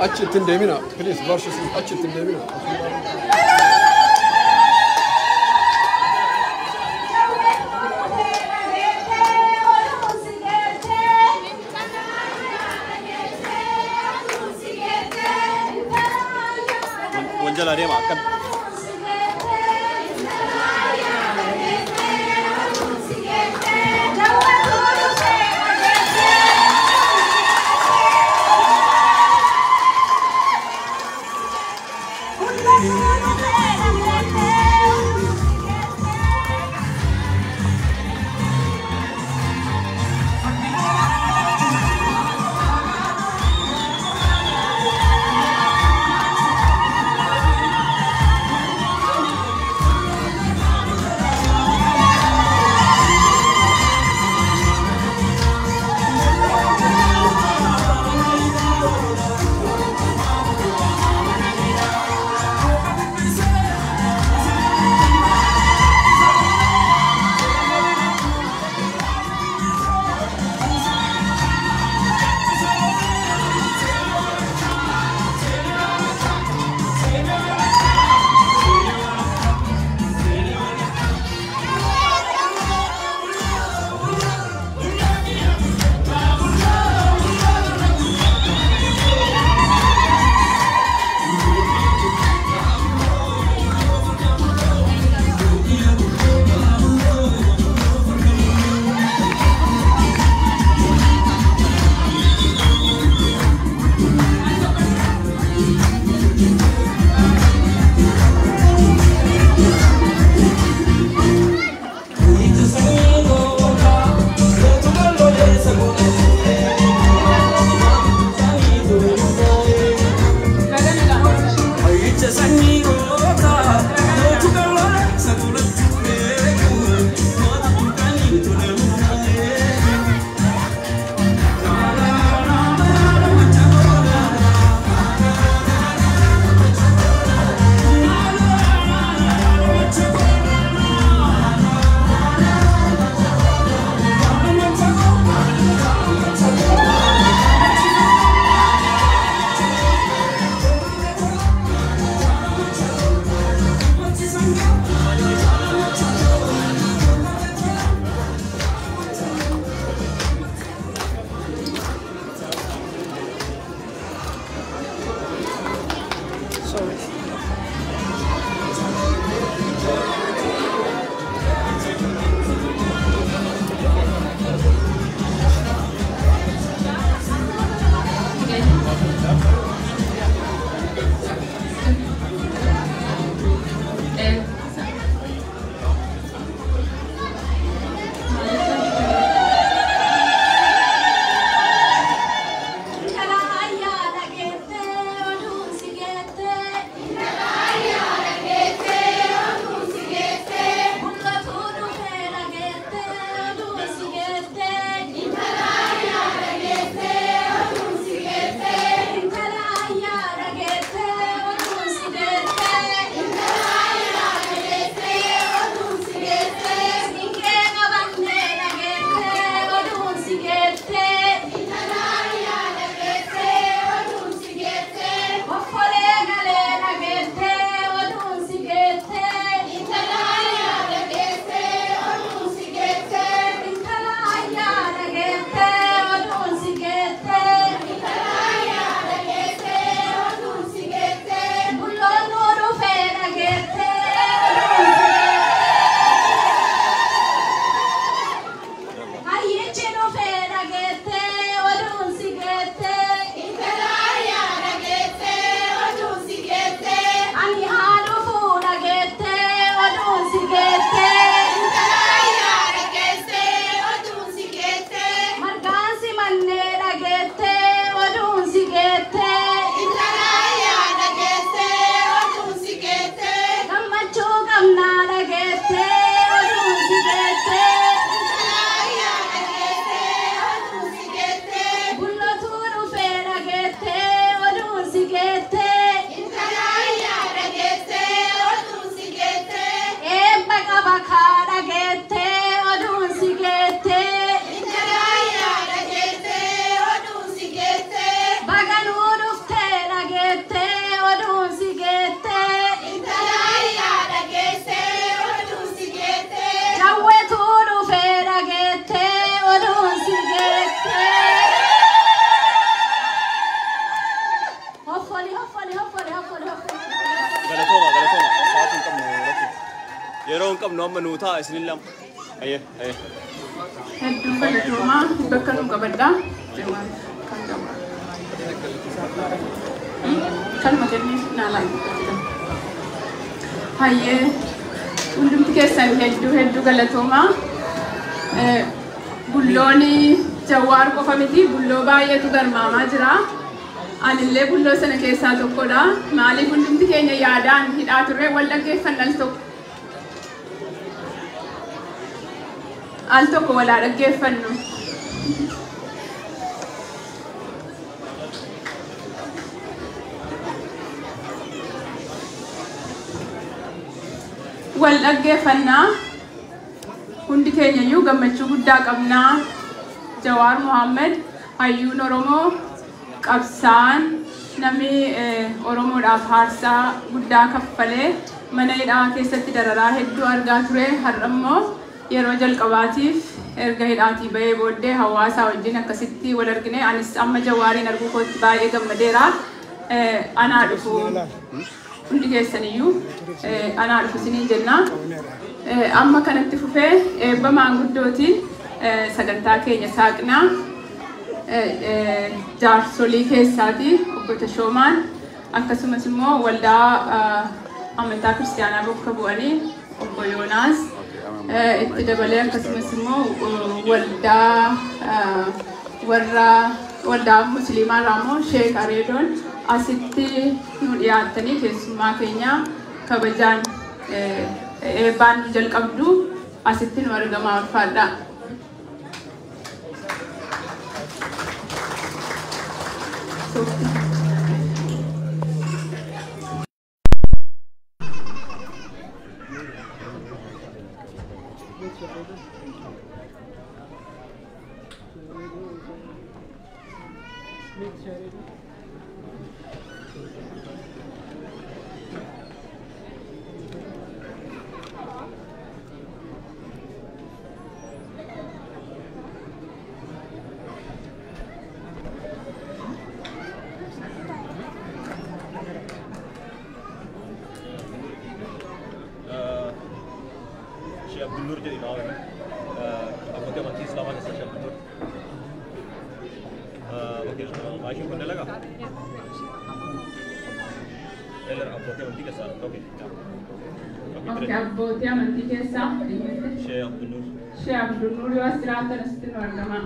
Achi ittiin deemina. Please, barsiisin achi ittiin deemina. Wanjala deema akkam. Amma nuu ta'a isinillee amma. Ayyee ayyee. Hedduu galatoomaa, bakka nu qabadhaa. Jawaar kan qabu. Kanuma kenniif naa laata. Hayyee, hundumti keessan hedduu hedduu galatoomaa. Bulloon Jawaar qofa miti, bulloo baay'eetu garmaamaa jira. Anillee bulloo sana keessaa tokkodha. Maaliif hundumti keenya yaadaan hidhaa turre wal dhaggeeffanna al tokko. Al tokko walaa dhaggeeffannu. Wal dhaggeeffannaa, hundi keenya iyyuu gammachuu guddaa qabnaa. Jawaar Mohaammed, hayyuun Oromoo, qabsaan namni Oromoodhaaf aarsaa guddaa kaffalee mana hidhaa keessatti dararaa hedduu argaa ture, har'a immoo yeroo jalqabaatiif erga hidhaatii bahee booddee hawaasaa wajjin akkasitti wal argine. Anis amma Jawaariin arguu kootti baay'ee gammadeera. Anaa dhufu, hundi keessaniyyuu anaa dhufu isiniin jenna. Amma kanatti fufee eebba maanguddootiin sagantaa keenya saaqnaa. Jaarsolii keessaati obbo Tashoomaan, akkasumas immoo waldaa amantaa kiristaanaa bakka bu'anii obbo Yoonaas itti dabalee, akkasumas immoo waldaa warra waldaa musliimaa irraa immoo Sheek Areedoon asitti nu dhiyaattanii keessummaa keenya kabajaan eebbaan nu jalqabdu, asitti nu argamaa, ulfaadha. Sheikh Abdul Nur jedhi naa waame. Abbootii amantii Islaamaa keessaa Sheikh Abdul Nur. Okay, maashiin kun dalagaa? Abbootii amantii keessaa, okay. Okay, abbootii amantii keessaa Sheikh Abdul Nur. Sheekh Abdul Nur yoo as jiraatan asitti nu argamaa.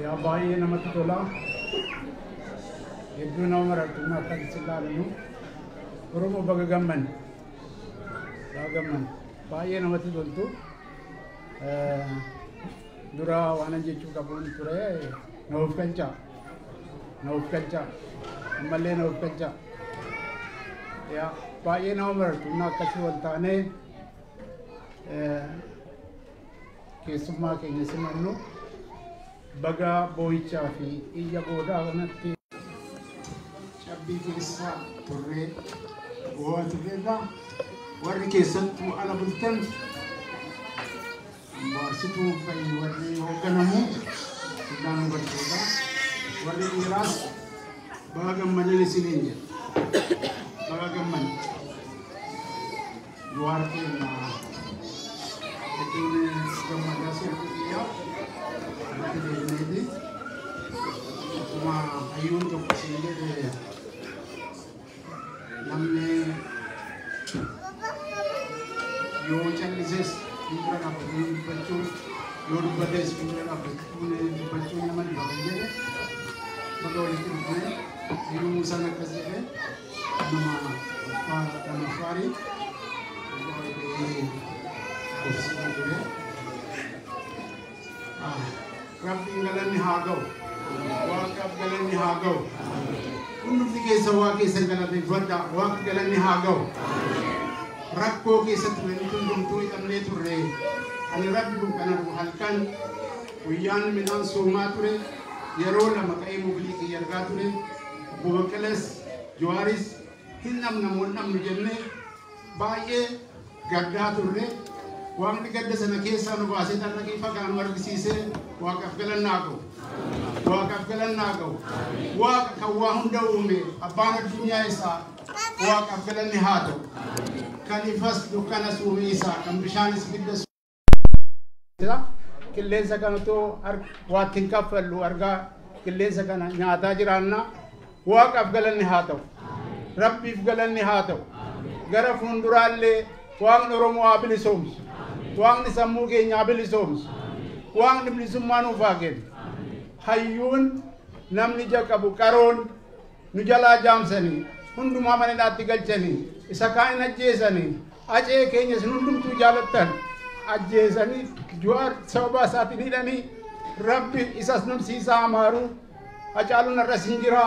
Yaa, baay'ee namatti tola. Hedduu nama marartummaa akka isin ilaallu. Oromoo, baga gammanne. Baga gammanne. Baay'ee namatti toltu. Dura waanan jechuu qabuun ture na of galchaa. Na of galchaa. Ammallee na of galchaa. Yaa baay'ee nama marartu humna akkasii wal taanee keessummaa keenya simannu baga boo'ichaa fi iyya boodaa kanatti cabbii keessa turree boo'aa turreerra warri keessattuu ala bultan bohaarsituu fa'i warri hoogganamu guddaan hubachuudha. Warri dhiiraas baga gammadan isiniin jedha. Baga gammadan. Jawaar keenya hedduun gammadaa sirbi xiyyaa irratti deebineeti. Akkuma hayyuun tokko siin jedhe namni yoo callises fuuldura dhaabbatanii dubbachuun yoo dubbates fuuldura dhaabbachuun dubbachuun nama dhiba kan jedhe baga walitti dhufnee hayyuu Muusaan akkas jedhe nama lammaffaarii obsiin ture. Rabbiin galanni haa ga'u. Waaqaaf galanni haa ga'u. Hundumti keessa waa keessan galateeffadhaa. Waaqa galanni haa ga'u. Rakkoo keessatti wanti hundumtuu hidhamnee turre. Ani rabbi kun kan argu halkan guyyaan midhaan soomaa ture. Yeroo lama ka'ee mobilii kiyya argaa ture. Obbo Baqqalees Jawaaris hin dhabna moo hin dhabnu jennee baay'ee gaddaa turre. Waaqni gadda sana keessaa nu baasee tarraqii fagaa nu argisiisee waaqaaf galannaa ga'u. Waaqaaf galannaa ga'u. Waaqa kan waa hunda uume abbaan addunyaa isaa waaqaaf galanni haa ta'u. Kan ifas dukkanas uume isaa kan bishaanis ibiddas qilleensa kana otoo waa ittiin kaffallu argaa qilleensa kana nyaataa jiraanna waaqaaf galanni haa ta'u. Rabbiif galanni haa ta'u. Gara fuulduraallee waaqni Oromoo haa bilisoomsu. Waaqni sammuu keenya haa bilisoomsu. Waaqni bilisummaa nuuf haa kennu. Hayyuun namni ija qabu qaroon nu jalaa jaamsanii hundumaa mana hidhaatti galchanii isa kaan hin ajjeesanii acee keenya isin hundumtuu jaalattan ajjeesanii Jawaar sababa isaatiin hidhanii rabbi isas namsiisaa amaaru Hacaaluun har'as hin jira.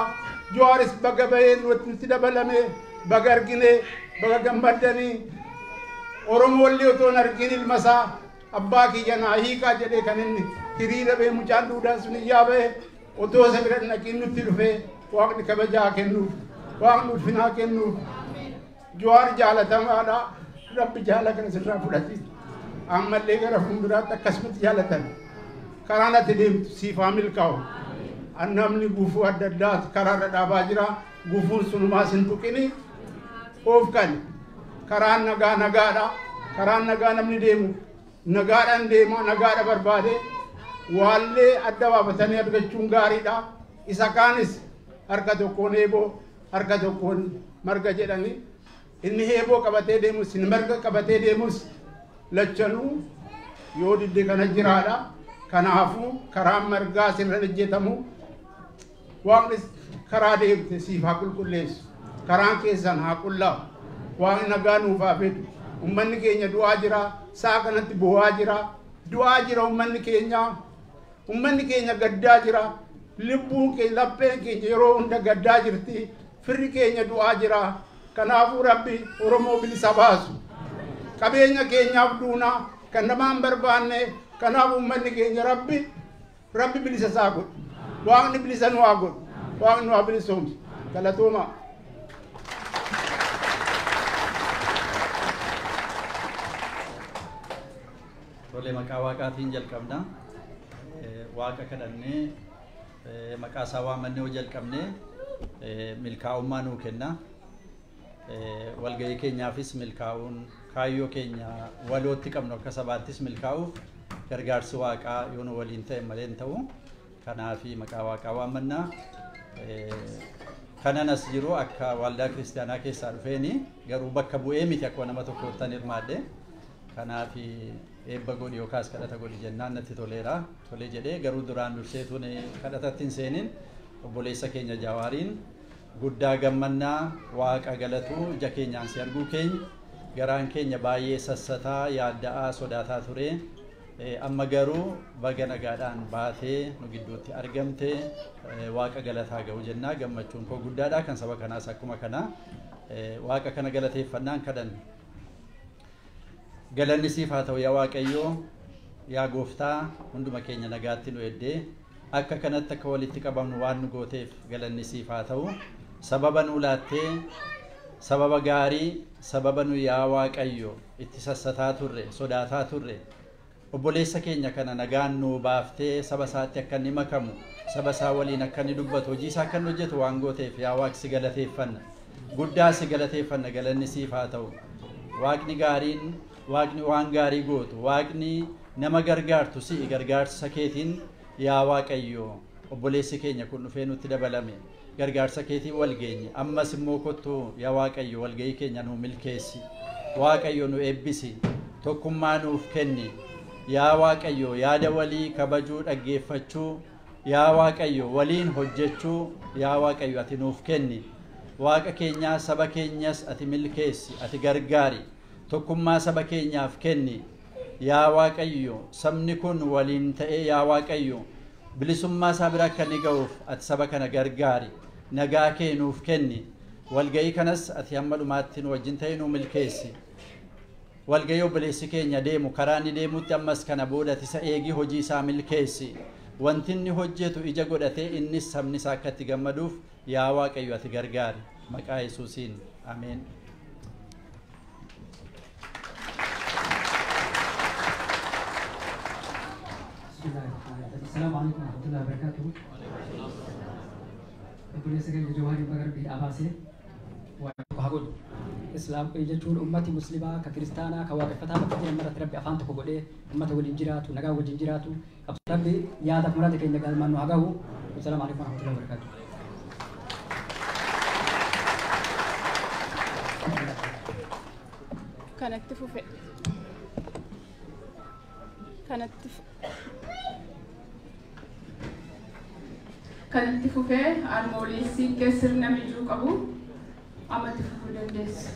Jawaaris baga bahee nutti dabalame baga argine baga gammaddanii Oromoollee otoo hin argin ilma isaa abbaa kiyya naa hiikaa jedhee kan inni hiriira bahee mucaan duudaan sun iyyaa bahee otoo isa bira hin dhaqin nutti dhufee waaqni kabajaa kennuuf waaqni ulfinaa kennuuf Jawaar jaalatamaadha. Rabbi jaala kana sirraa fudhati. Ammallee gara fuulduraatti akkasumatti jaalatan. Karaan ati deemtu siif haa milkaa'u. Namni gufuu adda addaa karaarra dhaabaa jira. Gufuun sunumaas hin tuqini. Of kan karaan nagaa nagaadha. Karaan nagaa namni deemu nagaadhaan deema nagaadha barbaade waallee adda baafatanii argachuun gaariidha. Isa kaanis harka tokkoon eeboo harka tokkoon marga jedhanii inni eeboo qabatee deemus inni marga qabatee deemus lachanuu yoo didde kana jiraadha. Kanaafuu karaan margaa sirra hojjetamu waaqni karaa deemte siif haa qulqulleessu. Karaan keessan haa qullaa'u. Waaqni nagaa nuuf haa fidu. Uummanni keenya du'aa jira. Sa'a kanatti boo'aa jira. Du'aa jira uummanni keenya. Uummanni keenya gaddaa jira. Lubbuun keenya lapheen keenya yeroo hunda gaddaa jirti. Firri keenya du'aa jira. Kanaafuu Rabbi Oromoo bilisa baasu. Qabeenya keenyaaf duuna kan namaa hin barbaanne kanaaf uummanni keenya Rabbi bilisa isaa godhu. Waaqni bilisa nu haa godhu. Waaqni nu haa bilisoomsu. Galatooma. Tole maqaa waaqaatiin jalqabna. Waaqa kadhannee maqaa isaa waamannee hoo jalqabnee milkaa'ummaa nuu kenna. Walgahii keenyaafis milkaa'uun kaayyoo keenya walootti qabnu akka sabaattis milkaa'uuf gargaarsi waaqaa yoo nu waliin ta'e malee hin ta'u. Kanaafi maqaa waaqaa waamannaa. Kanan as jiru akka waldaa kiristaanaa keessaa dhufeeni garuu bakka bu'ee miti akkuma nama tokkoottan hirmaadhe. Kanaafi eebba godhi yookaas kadhata godhi jennaan natti toleera. Tole jedhee garuu duraan durseetuun kadhatatti hin seenin obboleessa keenya Jawaariin guddaa gammannaa waaqa galatuu ija keenyaan si arguu keenya garaan keenya baay'ee sassataa yaadda'aa sodaataa ture. Amma garuu baga nagaadhaan baatee nu gidduutti argamte waaqa galataa ga'u jennaa gammachuun koo guddaadha kan saba kanaas akkuma kana waaqa kana galateeffannaan kadhanne. Galanni siif haa ta'u yaa Waaqayyoo yaa gooftaa hunduma keenya nagaatti nu eddee akka kanatti akka walitti qabamnu waan nu gooteef galanni siif haa ta'u. Sababa nu laattee sababa gaarii sababa nu yaa Waaqayyo itti sassataa turre sodaataa turre obboleessa keenya kana nagaan nu baaftee saba isaatti akka inni makamu saba isaa waliin akka inni dubbatu hojii isaa akka inni hojjetu waan gooteef yaa Waaqi si galateeffanna guddaa si galateeffanna galanni siif haa ta'u. Waaqni gaariin waaqni waan gaarii gootu waaqni nama gargaartu si'i gargaarsa keetiin yaa Waaqayyo obboleessi keenya kun dhufee nutti dabalame gargaarsa keetiin wal geenye ammas immoo kottu yaa Waaqayyo walga'ii keenya nu milkeessi Waaqayyo nu eebbisi tokkummaa nuuf kenni yaa Waaqayyo yaada walii kabajuu dhaggeeffachuu yaa Waaqayyo waliin hojjechuu yaa Waaqayyo ati nuuf kenni Waaqa keenyaa saba keenyas ati milkeessi ati gargaari tokkummaa saba keenyaaf kenni yaa Waaqayyo sabni kun waliin ta'ee yaa Waaqayyo bilisummaa isaa bira akka inni ga'uuf ati saba kana gargaari nagaa kee nuuf kenni walga'ii kanas ati hamma dhumaatti nu wajjin ta'ee nu milkeessi walga'ii obboleessi keenya deemu karaa inni deemutti ammas kana booda ati isa eegii hojii isaa milkeessi wanti inni hojjetu ija godhatee innis sabni isaa akka itti gammaduuf yaa Waaqayyo ati gargaari maqaa Yesuusiin ameen. السلام عليكم ورحمة الله وبركاته. Obboleessa keenya Jawaar Bakar Abaasee waa Islaam jechuun ummati muslimaa ka kiristaanaa ka waaqeffataa bakka jiran maratti Rabbi afaan tokko godhee ummata waliin jiraatu nagaa wajjin jiraatu Rabbi yaada muraasa keenya galmaan nu haa gahu. Assalaamu alaikum warahmatullahi wabarakatuh. Kanatti fufe. Kanatti Kanatti fufee armoolii siiqqee sirna mijuu qabu ammatti fufuu dandeessu.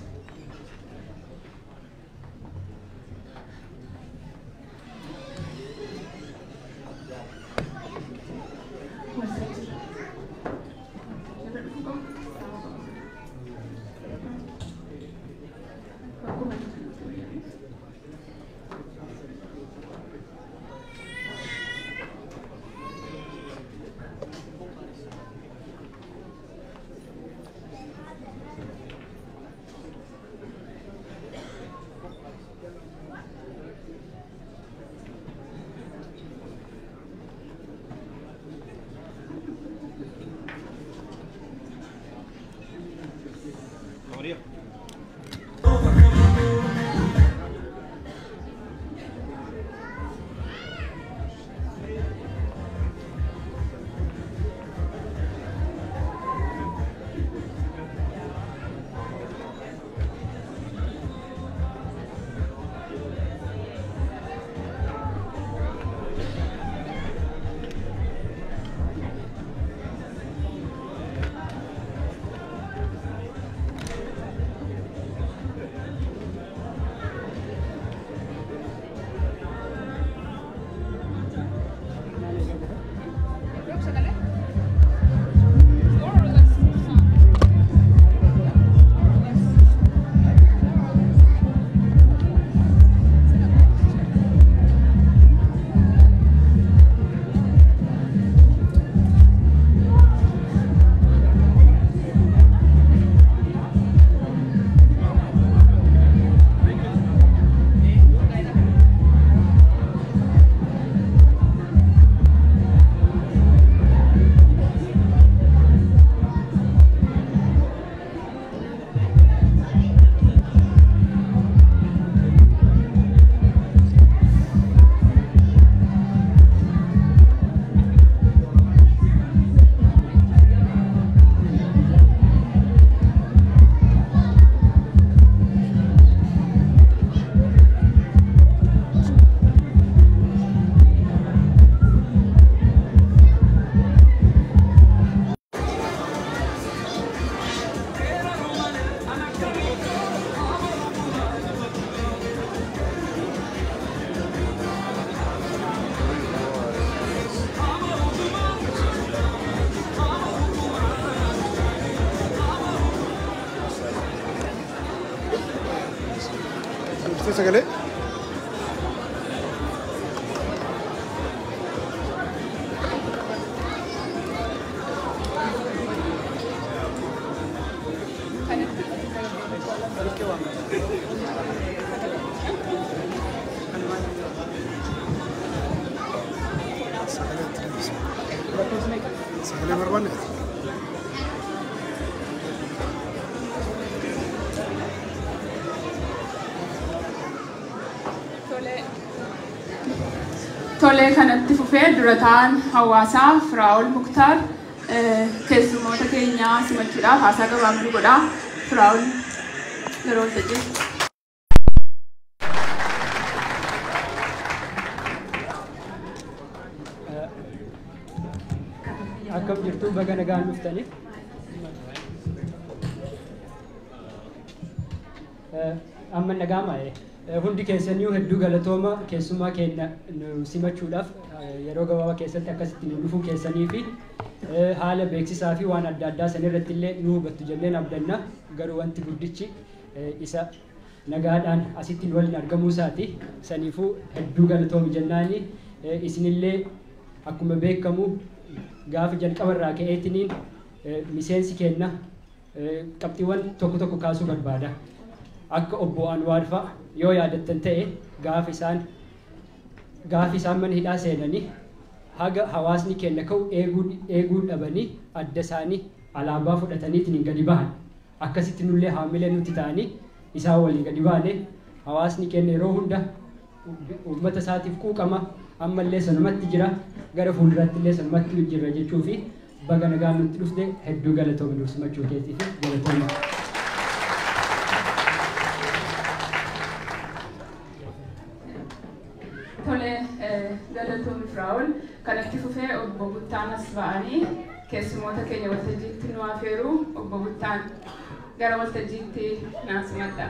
Deebisee sagalee. Sagalee barbaanne. Tolee, kanatti fufee dura ta'an hawaasaa Firaa'ol Muktaar keessummoota keenyaa simachuudhaaf haasaa gabaabduu godhaa. Firaa'ol, yeroo waltajjii. Akkam jirtu? Baga nagaan dhuftanii. Amma nagaama. Hundi keessaniyyuu hedduu galatooma, keessummaa keenya nu simachuudhaaf yeroo gabaabaa keessatti akkasitti nu dhufuu keessanii fi haala beeksisaa fi waan adda addaa san irratti illee nu hubattu jenneen abdanna. Garuu wanti guddichi isa nagaadhaan asitti nu waliin argamuu isaati. Saniifuu hedduu galatoomi jennaani. Isinillee akkuma beekamu gaafa jalqaba irraa ka'eetiniin miseensi kenna qabxiiwwan tokko tokko kaasuu barbaada. Akka obbo Anwaar fa'a yoo yaadattan ta'e, gaafa isaan mana hidhaa seenanii haga hawaasni keenya ka'u eeguu dhabanii adda isaanii alaabaa fudhataniitiin gadi bahan. Akkasitti nullee haamilee nuti ta'anii isaan waliin gadi baane. Hawaasni keenya yeroo hunda uummata isaatiif quuqama, ammallee sanumatti jira, gara fuulduratti illee sanumatti jira jechuu fi baga nagaan nutti dhufte, hedduu galatoomi, nuuf simachuu keetiif galatoomi. Tole, galatoomi Firaa'ol. Kanatti fufee obbo Buttaan as ba'anii keessummoota keenya waltajjiitti nu afeeru. Obbo Buttaan, gara waltajjiitti naa simadha.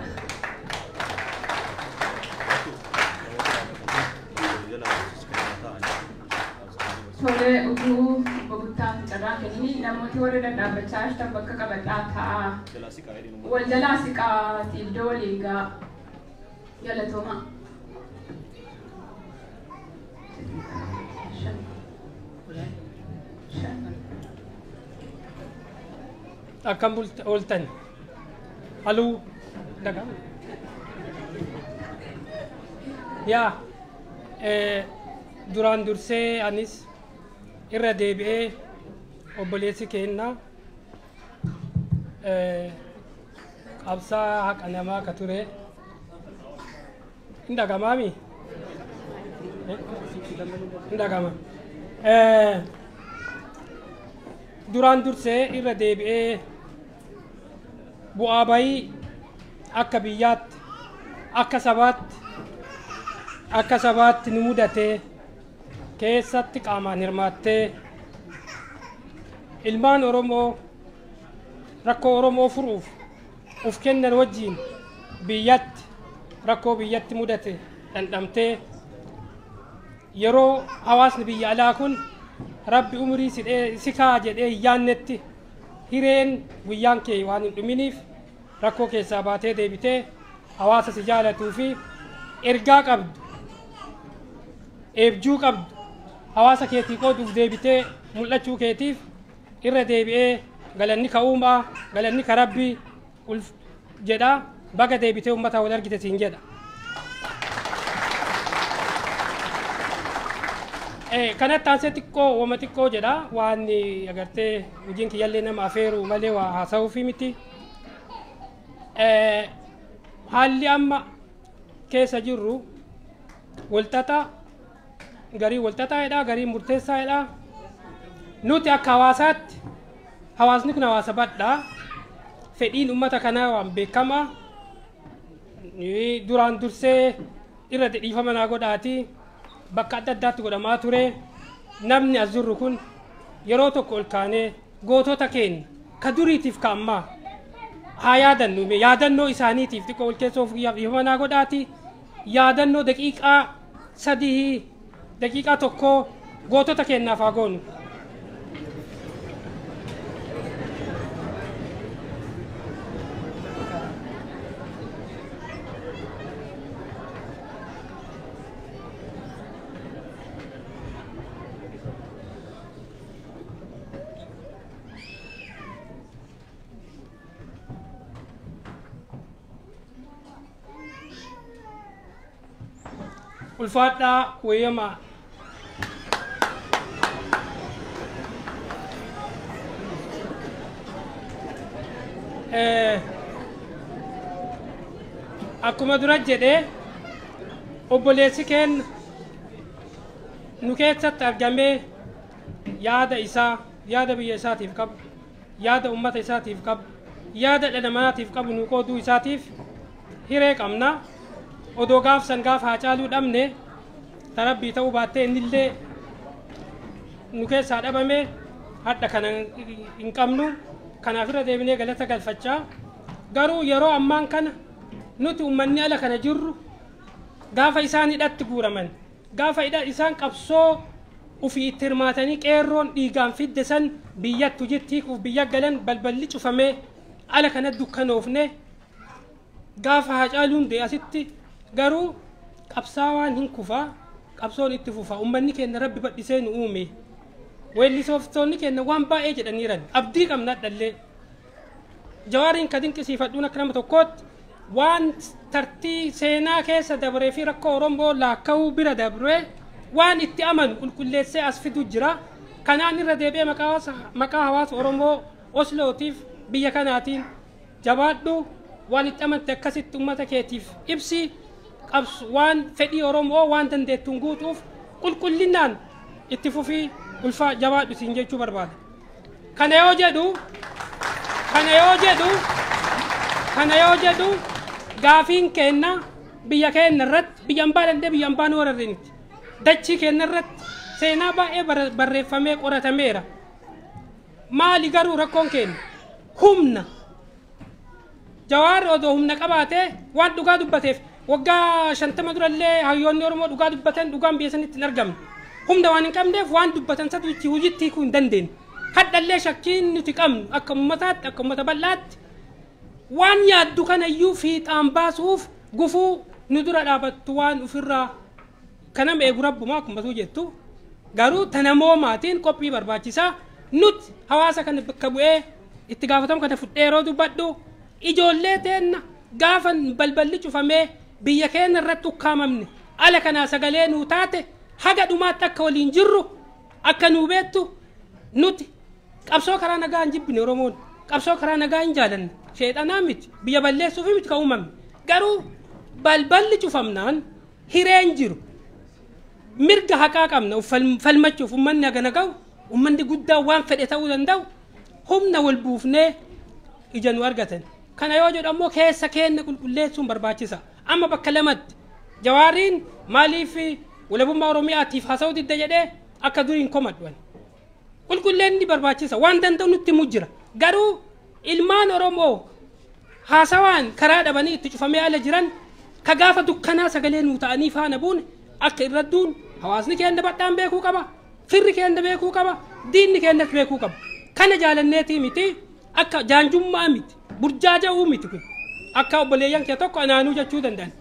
Tole, utuu obbo Buttaan carraa kennini, namooti warra dhadhaabbachaa jirtan bakka qabadhaa taa'aa. Wal jalaa siqaati, iddoo waliin ga'a. Galatooma. Shan. Shan. Akkam ooltan? Haluu dhaga'ama. Yaa, duraan dursee anis irra deebi'ee obboleessi keenya qabsaa haqa namaa ka ture hin dhagamaami? Hin dhagama. Duraan dursee irra deebi'ee bu'aa bayii akka biyyaatti, akka sabaatti nu mudatee keessatti qaamaan hirmaattee ilmaan Oromoo rakkoo Oromoo furuuf uf kennan wajjiin biyyatti rakkoo biyyatti mudate dhandhamtee, yeroo hawaasni biyya alaa kun rabbi umrii si kaa jedhee hin yaannetti hireen guyyaan kee waan hin dhuminiif rakkoo keessaa baatee deebitee hawaasa si jaalatuu fi ergaa qabdu, eebjuu qabdu hawaasa keetii qooduuf deebitee mul'achuu keetiif irra deebi'ee galanni ka uumaa, galanni ka rabbii jedha. Baga deebitee ummata wal argite siin jedha. Kanatti aansee xiqqoo wama xiqqoo jedha. Waan agartee hojiin kiyyallee nama afeeru malee waa haasa'uufi miti. Haalli amma keessa jirru walxaxaa, garii walxaxaadha, garii murteessaadha. Nuti akka hawaasaatti, hawaasni kun hawaasa bal'aa, fedhiin uummata kanaa waan beekamaa. Duraan dursee irra dhiifama naa godhaati, bakka adda addaatti godhamaa ture. Namni as jirru kun yeroo tokko ol kaanee gootota keenya ka duriitiif ka ammaa haa yaadannu. Yaadannoo isaaniitiif xiqqoo ol keessoo dhiifama naa godhaati, yaadannoo daqiiqaa 3, daqiiqaa 1 gootota keenyaaf haa goonu. Ulfaadhaa wayyamaa. Akkuma dura jedhee obboleessi keenya nu keessatti argamee yaada isaa, yaada biyya isaatiif qabu, yaada ummata isaatiif qabu, yaada dhala namaatiif qabu nu qooduu isaatiif hiree qabna. Odoo gaafsan gaafa Haacaaluu dhabne tarabbii ta'uu baattee innillee nu keessaa dhabame hadha kana hin qabnu. Kanaaf irra deebinee galata galfachaa. Garuu yeroo ammaan kana nuti uummanni ala kana jirru gaafa isaan hidhatti guuraman, gaafa isaan qabsoo ofii itti hirmaatanii qeerroon dhiigaan fidde san biyyatti hojiitti hiikuuf biyya galan balballi cufamee ala kana dukkanoofne gaafa Haacaaluun du'e asitti garuu qabsaawaan hin kufaa, qabsoon itti fufaa. Uummanni keenya rabbi badhisee nu uume. Weellisooftoonni keenya waan baay'ee jedhaniiran abdii qabna dhallee. Jawaariin ka dinqisiifadhuun akka nama tokkootti waan tartii seenaa keessa dabree fi rakkoo Oromoo laakka'uu bira dabree waan itti amanu qulqulleessee as fidu jira. Kanaan irra deebi'ee maqaa hawaasa Oromoo Oslootiif biyya kanaatiin jabaadhu, waan itti amante akkasitti uummata keetiif ibsi, qabsu waan fedhii Oromoo waan dandeettuun guutuuf qulqullinaan itti fufii ulfaa jabaadhu siin jechuu barbaada. Kana yoo jedhu kana yoo jedhu kana yoo jedhu gaafiin keenna biyya keenya irratti biyya ambaa dandee biyya ambaa nu warreeniti. Dachii keenya irratti seenaa baay'ee barreeffamee qoratameera. Maali garuu rakkoon keenya humna. Jawaar odoo humna qabaatee waan dhugaa dubbateef waggaa 50 durallee hayyoonni Oromoo dhugaa dubbatan dhugaan biyya sanitti hin argamne. Humna waan hin qabneef waan dubbatan satu hojiitti hiikuu hin dandeenye. Hadhallee shakkiin nuti qabnu akka uummataatti akka uummata bal'aatti waan yaaddu kanayyuu fiixaan baasuuf gufuu nu dura dhaabattu waan ofirraa kanama eegu rabbumaa akkuma jettu garuu tanamoomaatiin qophii barbaachisaa. Nuti hawaasa kana bakka bu'ee itti gaafatamu kana fudhee yeroo dubbadhu ijoollee teenna gaafa balballi cufamee biyya keenya irratti ukkaamamne ala kanaa sagalee nuu taate haga dhumaatti akka waliin jirru akka nuu beektu nuti qabsoo karaa nagaa hin jibbine. Oromoon qabsoo karaa nagaa hin jaalanne, sheexanaa miti, biyya balleessuuf miti kan uumamne. Garuu balballi cufamnaan hireen jiru mirga haqaa qabna falmachuuf. Uummanni haga naga'u uummanni guddaa waan fedhe ta'uu danda'u humna wal buufnee ija nu argatan. Kana yoo jedhu ammoo keessa keenya qulqulleessuun barbaachisa. Amma bakka lamatti Jawaariin maaliif walabummaa Oromiyaatiif haasa'uu didda jedhee akka duriin komadhu. Qulqulleenni barbaachisa, waan danda'u nutti himu jira. Garuu ilmaan Oromoo haasawaan karaa dhabanii itti cufamee ala jiran ka gaafa dukkanaa sagalee nuu ta'anii faana buune akka irra duun hawaasni keenya badhaan beekuu qaba, firri keenya beekuu qaba, diinni keenyas beekuu qaba. Kana jaalanneetii miti, akka jaanjummaa miti, burjaaja'uu miti kun. Akka obboleeyyan kee tokko anaanuu jechuu danda'an.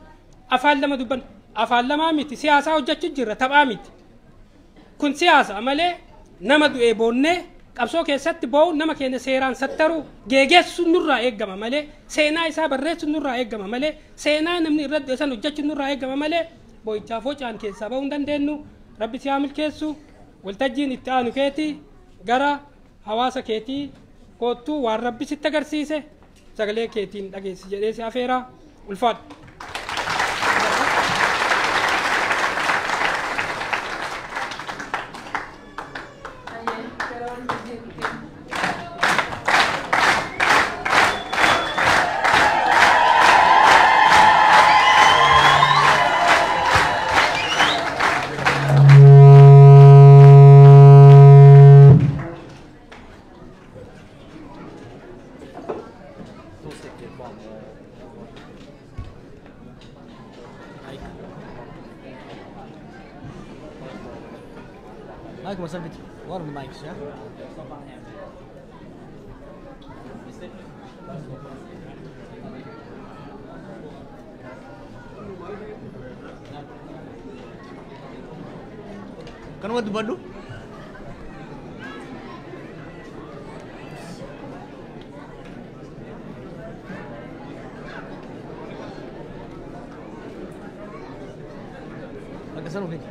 Afaan lama dubban, afaan lamaa miti, siyaasaa hojjechuu jirra, taphaa miti. Kun siyaasa malee nama du'ee boonnee qabsoo keessatti boo'u nama keenya seeraan sattaruu geegeessuun nurraa eeggama malee, seenaa isaa barreessuun nurraa eeggama malee, seenaa namni irra du'e san hojjechuun nurraa eeggama malee boo'ichaaf hocaan keessaa ba'uu hin dandeenyu. Rabbi si haa milkeessu. Waltajjiin itti aanu keetii gara hawaasa keetii koottuu waan rabbi sitti agarsiise sagalee keetiin dhageessi jedhee si afeera. Ulfaadhu. Mic was a bit one of the mics, yeah? Kan what dubbadhu? Isa nuuf fidi.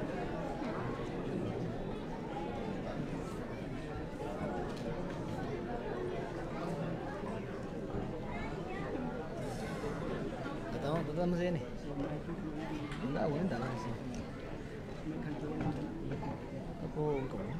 Tatama seene. Enggak, wani dalam sih. Aku kamu.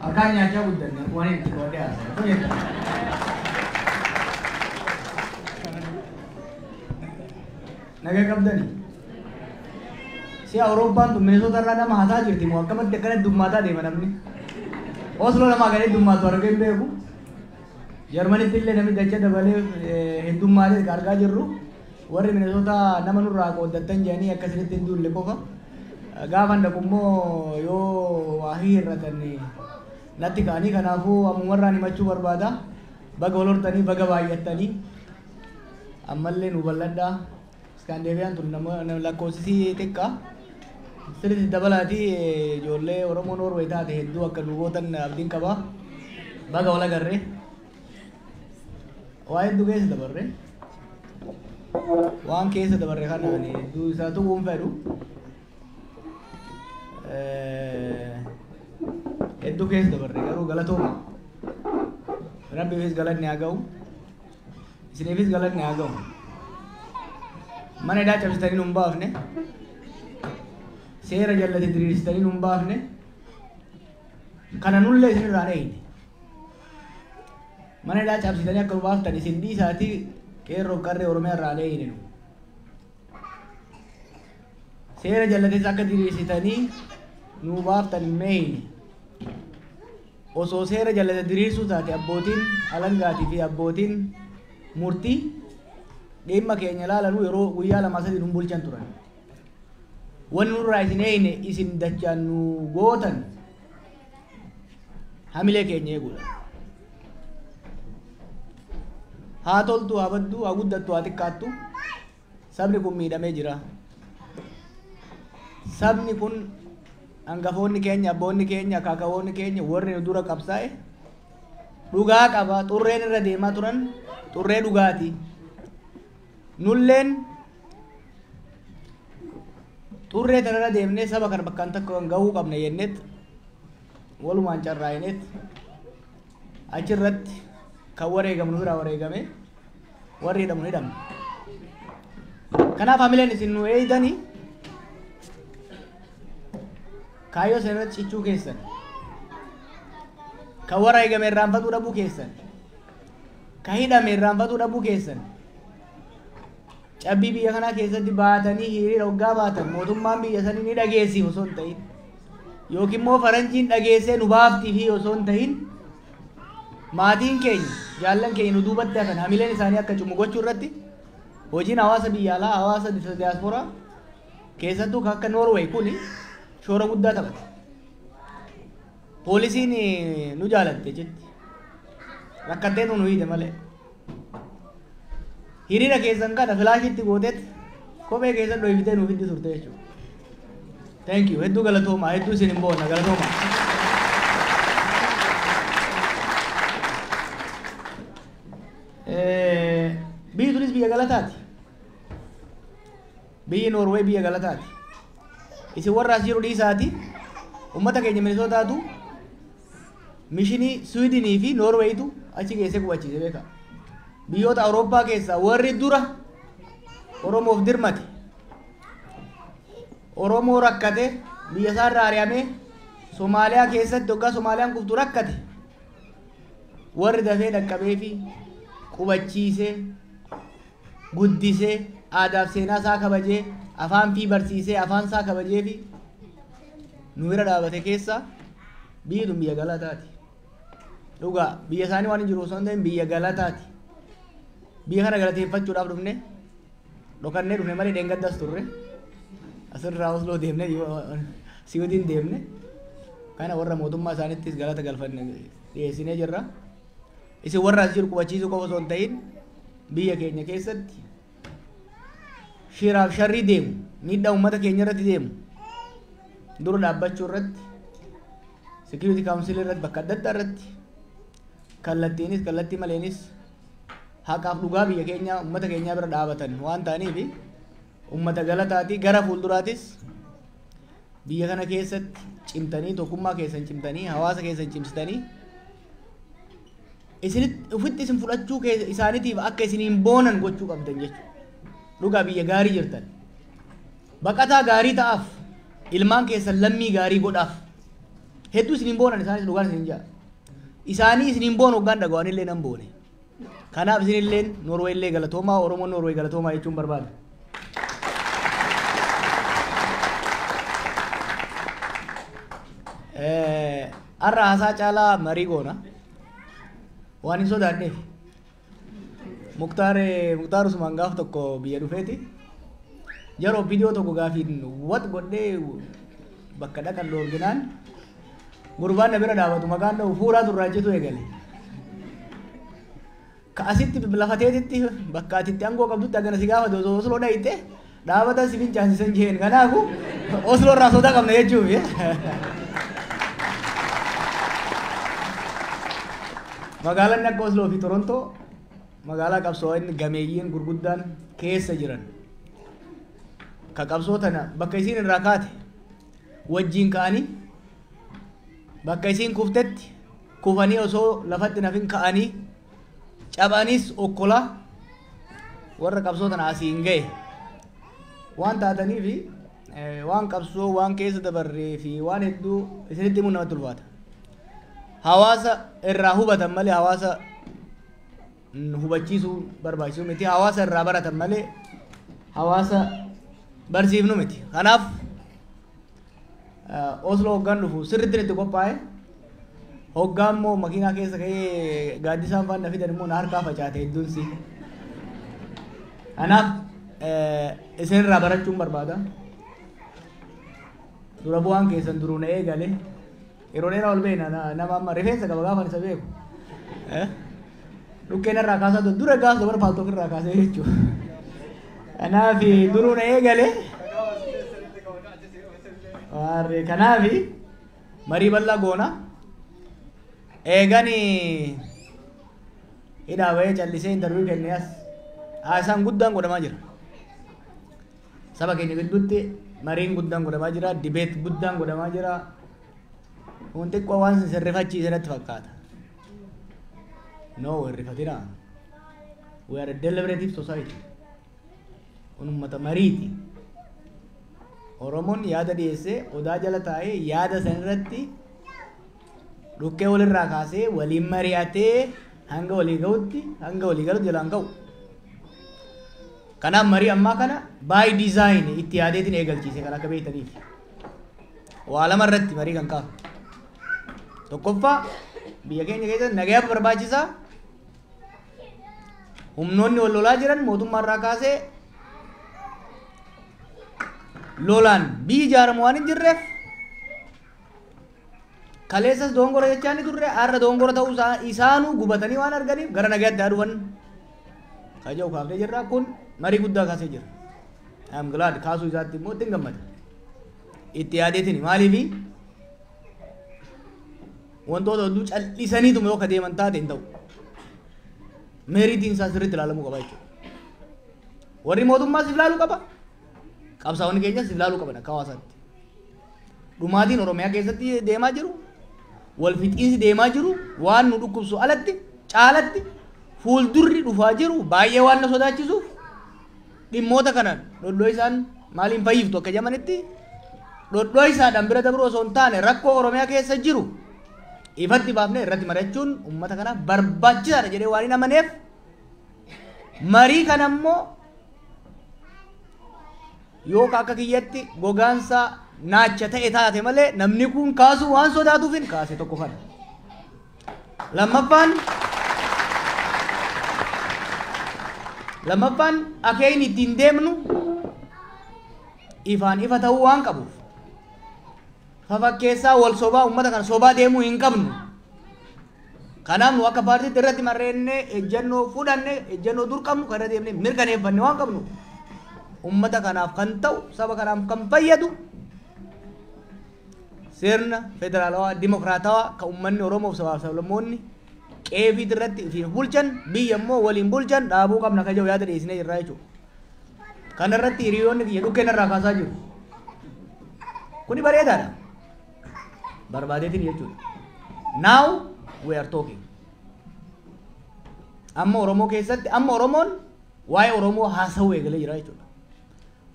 Harkaan nyaachaa guddanne waan itti qoodee haasa'e. Nagaa qabdani. Si Awurooppaan tun Minnesota irraa nama haasaa jirti moo akkamatti akkana dummataa deema namni? Oslo namaa gadi dummaatu argee hin beeku. Jarmanitti illee namni dacha dabalee heddummaatee argaa jirru. Warri Minnesota nama nurraa qooddattan jedhanii akkasinitti hin duulle qofa. Gaafa dhaqu immoo yoo waa hir'atan natti ka'anii kanaafuu ammumarraan himachuu barbaada. Baga wal hortanii baga baay'attanii ammallee nu bal'adhaa. Iskaandeebiyaan tun nama lakkoofsisii xiqqaa. Sirriitti dabalaatii ijoollee Oromoo Noorwee taate hedduu akka nu gootan abdiin qaba. Baga wal agarree. Waa hedduu keessa dabarre. Waan keessa dabarre kanaan hedduu isaa tuquun fedhu. Hedduu keessa dabarre garuu galatooma. Rabbiifis galanni haa ga'u. Isiniifis galanni haa ga'u. Mana hidhaa cabsitanii nu hin baafne. Seera jallate diriirsitanii nu hin baafne. Kana nullee isinirraa dheeyne. Mana hidhaa cabsitanii akka nu baaftan isin dhiisaatii qeerroof qarree Oromiyaa irraa dheeyne nu. Seera jallates akka diriirsitanii nu baaftan hin meeyne. Osoo seera jallate diriirsuu taate abbootiin alangaatii fi abbootiin murtii dhimma keenya ilaalanuu yeroo guyyaa 2 3 nu bulchan turan. Wanni nurraa isin eeyne isin dachaan nu gootan hamilee keenya eeguudha. Haa toltu, haa baddu, haa guddattu, haa xiqqaattu sabni kun miidhamee jira. Sabni kun hangafoonni keenya, abboonni keenya, akaakawoonni keenya warri nu dura qabsaa'e dhugaa qaba. Xurreen irra deemaa turan xurree dhugaati. Nulleen xurree tanarra deemnee saba kana bakkaan takka gahuu qabna jenneet walumaan carraa'ineet achirratti kan wareegamu nu biraa wareegame warri hidhamu ni hidhamne. Kanaaf hamileen isin nu eeydanii kaayyoo sana irratti cichuu keessan, kan wareegame irraanfatuu dhabuu keessan, kan hidhame irraanfatuu dhabuu keessan, cabbii biyya kanaa keessatti baatanii hiriira hoggaa baatan mootummaan biyya sanii ni dhageessi osoo hin ta'in yookiin immoo faranjiin dhageessee nu baaftii fi osoo hin ta'in maatiin keenya jaallan keenya nu duubatti hafan hamileen isaanii akka cimu gochuu irratti hojiin hawaasa biyya alaa hawaasa diyaasporaa keessattuu akka Noorweey kuni shoora guddaa taphate. Poolisiin nu jaalatte jetti. Rakkatee nu hiite malee. Hiriira keessan kana filaashitti gooteet kophee keessan dhohifitee nuuf hiddi turte jechuudha. Thank you. Hedduu galatooma. Hedduu isin hin boonna. Galatooma. Biyyi tunis biyya galataati. Biyyi Noorwee biyya galataati. Isin warra as jiru dhiisaati. Uummata keenya Minisootaatu mishinii Swiidinii fi Noorweeyitu achi geessee qubachiise beeka. Biyyoota Awurooppaa keessaa warri dura Oromoof dirmate, Oromoo rakkate, biyya isaa irraa ari'amee Somaaliyaa keessatti hoggaa Somaaliyaan kuftu rakkate warri dafee dhaqqabee fi qubachiisee guddisee aadaaf seenaa isaa kabajee afaan fi barsiisee afaan isaa kabajee fi nu bira dhaabate keessa biyyi tun biyya galataati. Dhugaa biyya isaanii waan hin jiru osoo hin ta'in biyya galataati. Biyya kana galateeffachuudhaaf dhufne, dhokannee dhufne malee dheengaddas turre. Asirraa Osloo deemne, Siwiidin deemne. Kana warra mootummaa isaaniittis galata galfanne dhiyeessinee jirra. Isin warra as jiru qubachiisuu qofa osoo hin ta'in, biyya keenya keessatti shiraaf sharrii deemu, miidhaa uummata keenya irratti deemu dura dhaabbachuu irratti, Security Council irratti, bakka adda addaa irratti, kallattiinis kallattii maleenis haqaaf dhugaa biyya keenya, uummata keenyaa bira dhaabatan waan ta'aniif uummata galataatii. Gara fuulduraatis biyya kana keessatti cimtanii, tokkummaa keessan cimtanii, hawaasa keessan cimsitanii, isinitti ufitti isin fudhachuu isaaniitiif akka isiniin boonan gochuu qabdan jechuudha. Dhugaa biyya gaarii jirtan. Baqataa gaarii ta'aaf, ilmaan keessan lammii gaarii godhaaf. Hedduu isiniin boonan isaanis, dhugaan isiniin ja'a. Isaanii isiniin boonu hoggaan dhaga'an illee nan boone. Kanaaf isinilleen Noorweey illee galatoomaa, Oromoon Noorweey galatoomaa jechuun barbaada. Har'a haasaa caalaa marii goona. Waan hin sodaanneef. Muktaar Muktaar Usmaan gaaf tokko biyya dhufeeti. Yeroo viidiyoo tokko gaafiin wat godhee bakka dhaqan dhoorginaan, gurbaan na bira dhaabatu maqaan dha'u fuuraa turraachitu eegale. Ka asitti lafa teetitti, bakka atitti aangoo qabdutti hagana si gaafate, osoo Osloo dhayite dhaabata si fincaansisan jeen. Kanaafu Osloo irraa sodaa qabna jechuufi. Magaalaan akka Osloo fi Torontoo magaalaa qabsoonni gameeyyiin gurguddaan keessa jiran. Ka qabsoo tana bakka isiin irraa kaate wajjiin ka'anii, bakka isiin kuftetti kufanii, osoo lafatti nafin ka'anii, cabanis okkolaa warra qabsoo tana asiin ga'e waan taataniifi, waan qabsoo waan keessa dabarree fi waan hedduu isinitti himuun namatti ulfaata. Hawaasa irraa hubatan malee hawaasa hubachiisuu barbaachisu miti. Hawaasa irraa baratan malee hawaasa barsiifnu miti. Kanaaf Oslo hoggaan dhufu sirriitti itti qophaa'e. Hoggaan immoo makiinaa keessa ka'ee gaaddisaan faan na fidan immoo na harkaa facaate hedduun si. Kanaaf isinirraa barachuun barbaada. Dura bu'aan keessan duruu na eegale. Yeroo dheeraa ol beekna, nama amma rifeensa qaba gaafa isa beeku. Dhukkeen irraa kaasaa dura gaafa dabara Paltalk irraa kaasee jechuudha. Kanaaf duruu na eegale. Kanaaf marii bal'aa goona. Eegani hidhaa bahee callisee interview kennee as haasaan guddaan godhamaa jira. Saba keenya gidduutti mariin guddaan godhamaa jira, debate guddaan godhamaa jira. Kun xiqqoo waan sirrifachiise natti fakkaata. No, hirrifatina. We are a deliberative society. Kun uummata mariiti. Oromoon yaada dhiyeessee, odaa jala taa'ee, yaada san irratti dhukkee walirraa kaasee, waliin mari'atee, hanga walii ga'utti, hanga walii galutti jalaan ga'u. Kanaaf marii ammaa kana by design itti yaadeetiin eegalchiise kan akka beektaniif. Waa lama irratti marii kan kaafu. Tokkoffaa, biyya keenya keessatti nagayaaf barbaachisaa. Humnoonni wal lolaa jiran mootummaa irraa kaasee lolaan biyyi ijaaramu waan hin jirreef, kaleessas dongora jechaa ni turre, har'a dongora ta'uu isaanuu gubatanii waan arganiif gara nagayaatti haa dhufan kaja'u kaafnee jirra. Kun marii guddaa kaasee jira. I am glad, kaasuu isaatti immoo ittiin gammada. Itti yaadeetini maaliifi wantoota hedduu cal'isaniituma yoo ka deeman taate hin ta'u. Meeritiin isaa sirriitti ilaalamuu qaba jechuudha. Warri mootummaas ilaaluu qaba. Qabsaa'onni keenyas ilaaluu qaban akka hawaasaatti. Dhumaatiin Oromiyaa keessatti deemaa jiru, wal fixiinsi deemaa jiru waan nu dhukkubsu alatti caalatti fuuldurri dhufaa jiru baay'ee waan na sodaachisuuf, dhimmoota kana dhodhoo isaan maaliin fayyiftu akka jamanitti dhodhoo isaadhaan bira dabruu osoo hin taane, rakkoo Oromiyaa keessa jiru ifatti baafnee irratti mari'achuun uummata kanaaf barbaachisaadha jedhee waan hin amaneef, marii kana immoo yoo akka kiyyatti gogaansa naacha ta'e taate malee namni kun kaasuu waan sodaatuuf hin kaase tokko kana. Lammaffaan akeekni ittiin deemnu ifaan ifa ta'uu waan qabuuf fafakkeessaa wal sobaa uummata kana sobaa deemuu hin qabnu. Kanaaf nu akka paartiitti irratti marreennee ejjennoo fudhanne, ejjennoo dur qabnu kan irra deemnee mirkaneeffanne waan qabnu, uummata kanaaf kan ta'u, saba kanaaf kan fayyadu, sirna federaalawaa dimokiraatawaa kan uummanni Oromoo fi sabaaf sablammoonni qeefii irratti ittiin bulchan, biyya immoo waliin bulchan dhaabuu qabna kan jedhu yaada dhiyeessinee jirra jechuudha. Kana irratti hiriyoonni kiyya dhukkeen irraa kaasaa jiru. Kuni bareedaadha. Barbaadeetiin jechuudha. Now we are talking. Amma Oromoo keessatti, amma Oromoon waa'ee Oromoo haasawuu eegalee jira jechuudha.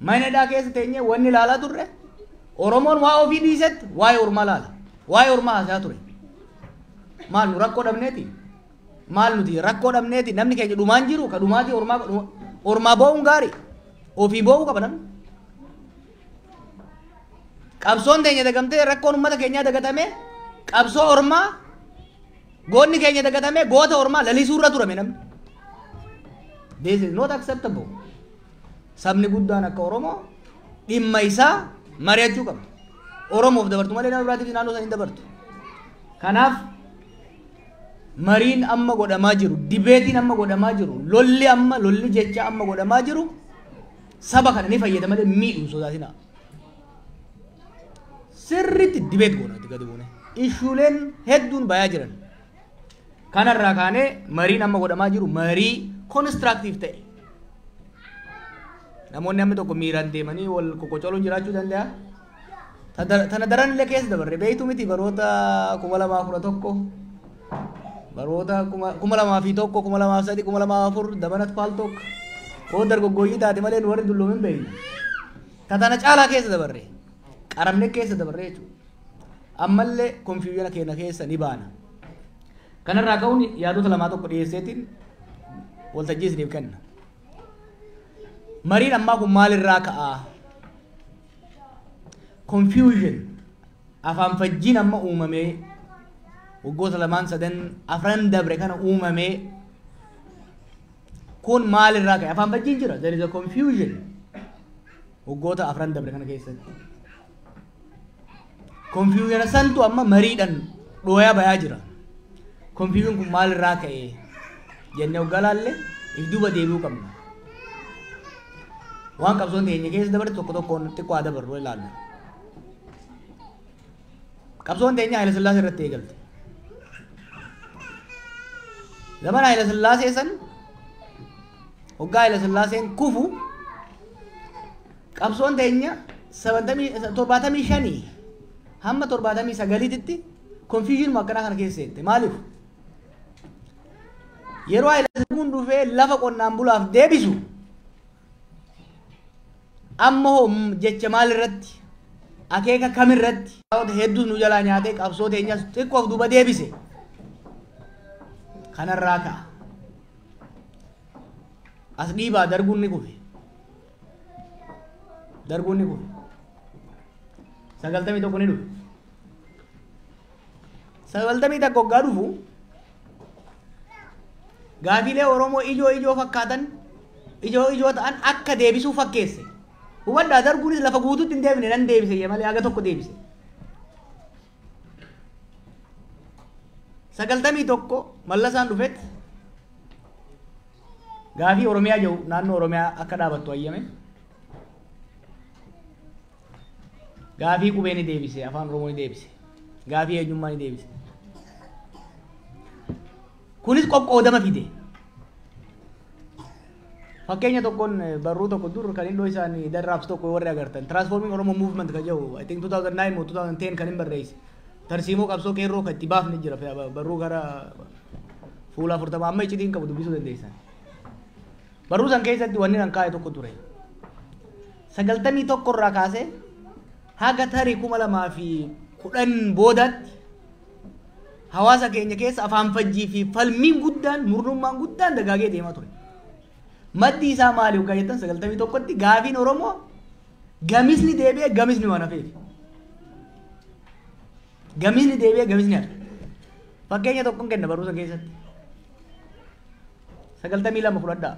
Mana hidhaa keessa teenyee wanni ilaalaa turre, Oromoon waa ofii dhiisetti waa'ee ormaa laala. Waa'ee ormaa haasaa ture. Maal nu rakkoo dhabneeti? Maal nuti rakkoo dhabneeti? Namni keenya dhumaan jiru ka dhumaatii ormaa ormaa boo'uun gaarii. Ofii boo'uu qaba namni. Qabsoon teenya dagamtee, rakkoon uummata keenyaa dagatamee, qabsoo ormaa, goonni keenya dagatamee, goota ormaa lalisuu irra turame namni. This is not acceptable. Sabni guddaan akka Oromoo dhimma isaa mari'achuu qaba. Oromoof dabartu malee nama biraatiif naannoo sana hin dabartu. Kanaaf mariin amma godhamaa jiru, dibeetiin amma godhamaa jiru, lolli amma lolli jecha amma godhamaa jiru saba kana ni fayyada malee miidhu hin sodaatinaa. Sirriitti debate goona itti gadi buune. Issueleen hedduun bayaa jiran. Kanarraa kaanee mariin amma godhamaa jiru marii constructive ta'e. Namoonni hammi tokko miiraan deemanii wal qoqqocoluun jiraachuu danda'a. Tana daran illee keessa dabarre beektu miti, baroota 2011, baroota 2001, 2003, 2004 dabanat Paltalk oo dargoggooyyii taate malee nu warri dulloomin beekna. Tana caalaa keessa dabarre, qaramne keessa dabarre jechuudha. Ammallee confusion keenya keessa ni baana. Kanarraa ka'uun yaadota lamaa tokko dhiyeesseetiin waltajjii isiniif kenna. Mariin ammaa kun maalirraa ka'aa? Confusion, afaan fajjiin amma uumamee waggoota lamaan sadan afran dabre kana uumamee kun maalirraa ka'e? Afaan fajjiin jira. There is a confusion waggoota afran dabre kana keessatti. Confusion santu amma mariidhaan dhooyaa bayaa jira. Confusion kun maalirraa ka'e jennee waggaa laalle if duuba deebi'uu qabna. Waan qabsoon teenya keessa dabarte tokko tokkoon xiqqoo haa dabarru ilaalla. Qabsoon teenya Haayila Sillaasee irratti eegalte. Zamana Haayila Sillaasee san, waggaa Haayila Sillaaseen kufu, qabsoon teenya 75 hamma 79tti confusion akkanaa kana keessa seente. Maaliif? Yeroo Haayila Sillaaseen dhufee lafa qonnaan bulaaf deebisu, amma hoo jecha maal irratti, akeeka kam irratti, hedduus nu jalaa nyaatee qabsoo teenyas xiqqoof duuba deebise. Kanarraa ka'a. As dhiibaa darguun ni kufe. Darguun ni kufe. 91 ni dhufe. 91 hoggaa dhufu gaafiilee Oromoo ijoo ijoo fakkaatan, ijoo ijoo ta'an akka deebisuu fakkeesse. Hubadhaa, darguunis lafa guutuutti hin deebine, nan deebise malee haga tokko deebise. 91 Mallasaan dhufetti gaafii Oromiyaa jiru naannoo Oromiyaa akka dhaabattu hayyame. Gaafii qubee ni deebise, afaan Oromoo ni deebise. Gaafii eenyummaa ni deebise. Kunis qoqqoodama fide. Fakkeenya tokkoon, barruu tokko dur kan inni isaan darraabs tokko warri agartan, Transforming Oromo Movement kan jedhu, I think 2009 moo 2010 kan hin barreesse. Tarsiimoo qabsoo qeerroo kan itti baafne jira, barruu gara fuula 40 amma iccitiin qabu dubbisuu dandeessan. Barruu san keessatti wanni nan kaa'e tokko ture. 91 irraa kaasee haga tarii 2010 boodaatti hawaasa keenya keessa afaan fajjii fi falmiin guddaan, murnummaan guddaan dagaagee deemaa ture. Maddi isaa maali yookaan jettan, 91tti gaafiin Oromoo gamisni deebi'ee gamisni waan hafeef. Gamisni deebi'ee gamisni hafe. Fakkeenya tokkoon kenna barumsa keessatti. 92 fudhadhaa.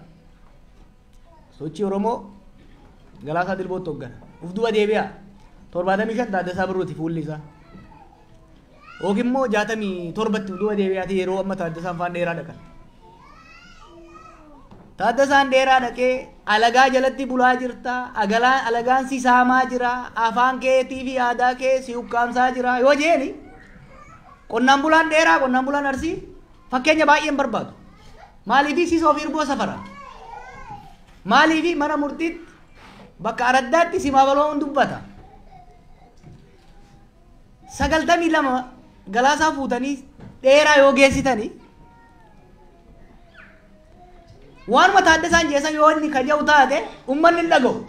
Sochii Oromoo Galaasaa Dilbootti hooggana. Uf duba deebi'a. 75 Taaddasaa Birruuti fuulli isaa. Yookiin immoo 67tti uf duba deebi'aati yeroo amma Taaddasaan faan dheeraa dhaqan. Taaddasaan dheeraa dhaqee alagaa jalatti bulaa jirta, alagaan si saamaa jira, afaan keetii fi aadaa kee si ukkaamsaa jira yoo jeeni qonnaan bulaan dheeraa, qonnaan bulaan Arsii fakkeenya baay'een barbaadu. Maaliifi siisoo fi irboo safara. Maaliifi mana murtiitti bakka araddaatti simaa baloo dubbata. 92 Galaasaa fuutanii dheeraa yoo geessitanii waanuma Taaddasaan jeessan yoo inni kaja'u taate uummanni hin dhaga'u.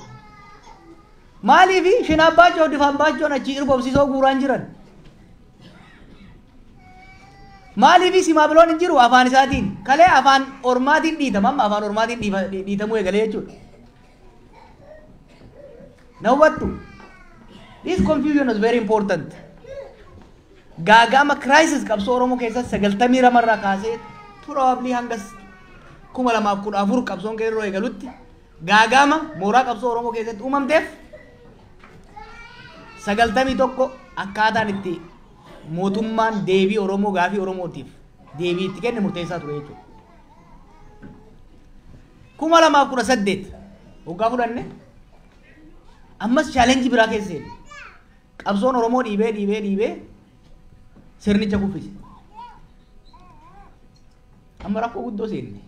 Maaliifi shinaabbaaccoo difaanbaachoon achii irboobsisoo guuraan jiran. Maaliifi simaabiloon hin jiru afaan isaatiin kalee afaan ormaatiin dhiitama amma afaan ormaatiin dhiitamuu eegalee jechuudha. Na hubattu? This confusion is very important. Gaaga'ama crisis qabsoo Oromoo keessatti 92 irraa kaasee probably hanga 2014 qabsoon qeerroo eegalutti gaaga'ama mooraa qabsoo Oromoo keessatti uumamteef 91 akkaataan itti mootummaan deebii Oromoo gaafii Oromootiif deebii itti kenne murteessaa ture jechuudha. 2018 waggaa fudhanne ammas challenge biraa keessa seenne. Qabsoon Oromoo dhiibee dhiibee dhiibee sirnicha kuffise. Amma rakkoo guddoo seenne.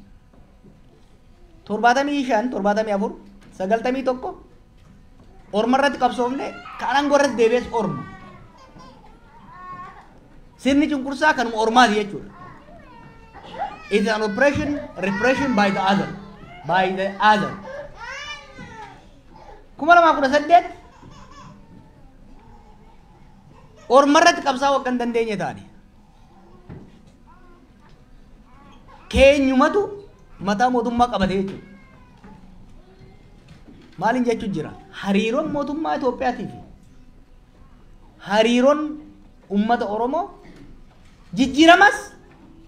75, 74, 91 orma irratti qabsoofne kan aangoo irratti deebi'es orma. Sirni cunqursaa kanuma ormaati jechuudha. It is an oppression, repression by the other. By the other. 2018 orma irratti qabsaa'uu akka hin dandeenye taane. Keenyumatu mataa mootummaa qabate jechuudha. Maaliin jechuun jira? Hariiroon mootummaa Itoophiyaatii fi hariiroon uummata Oromoo jijjiiramas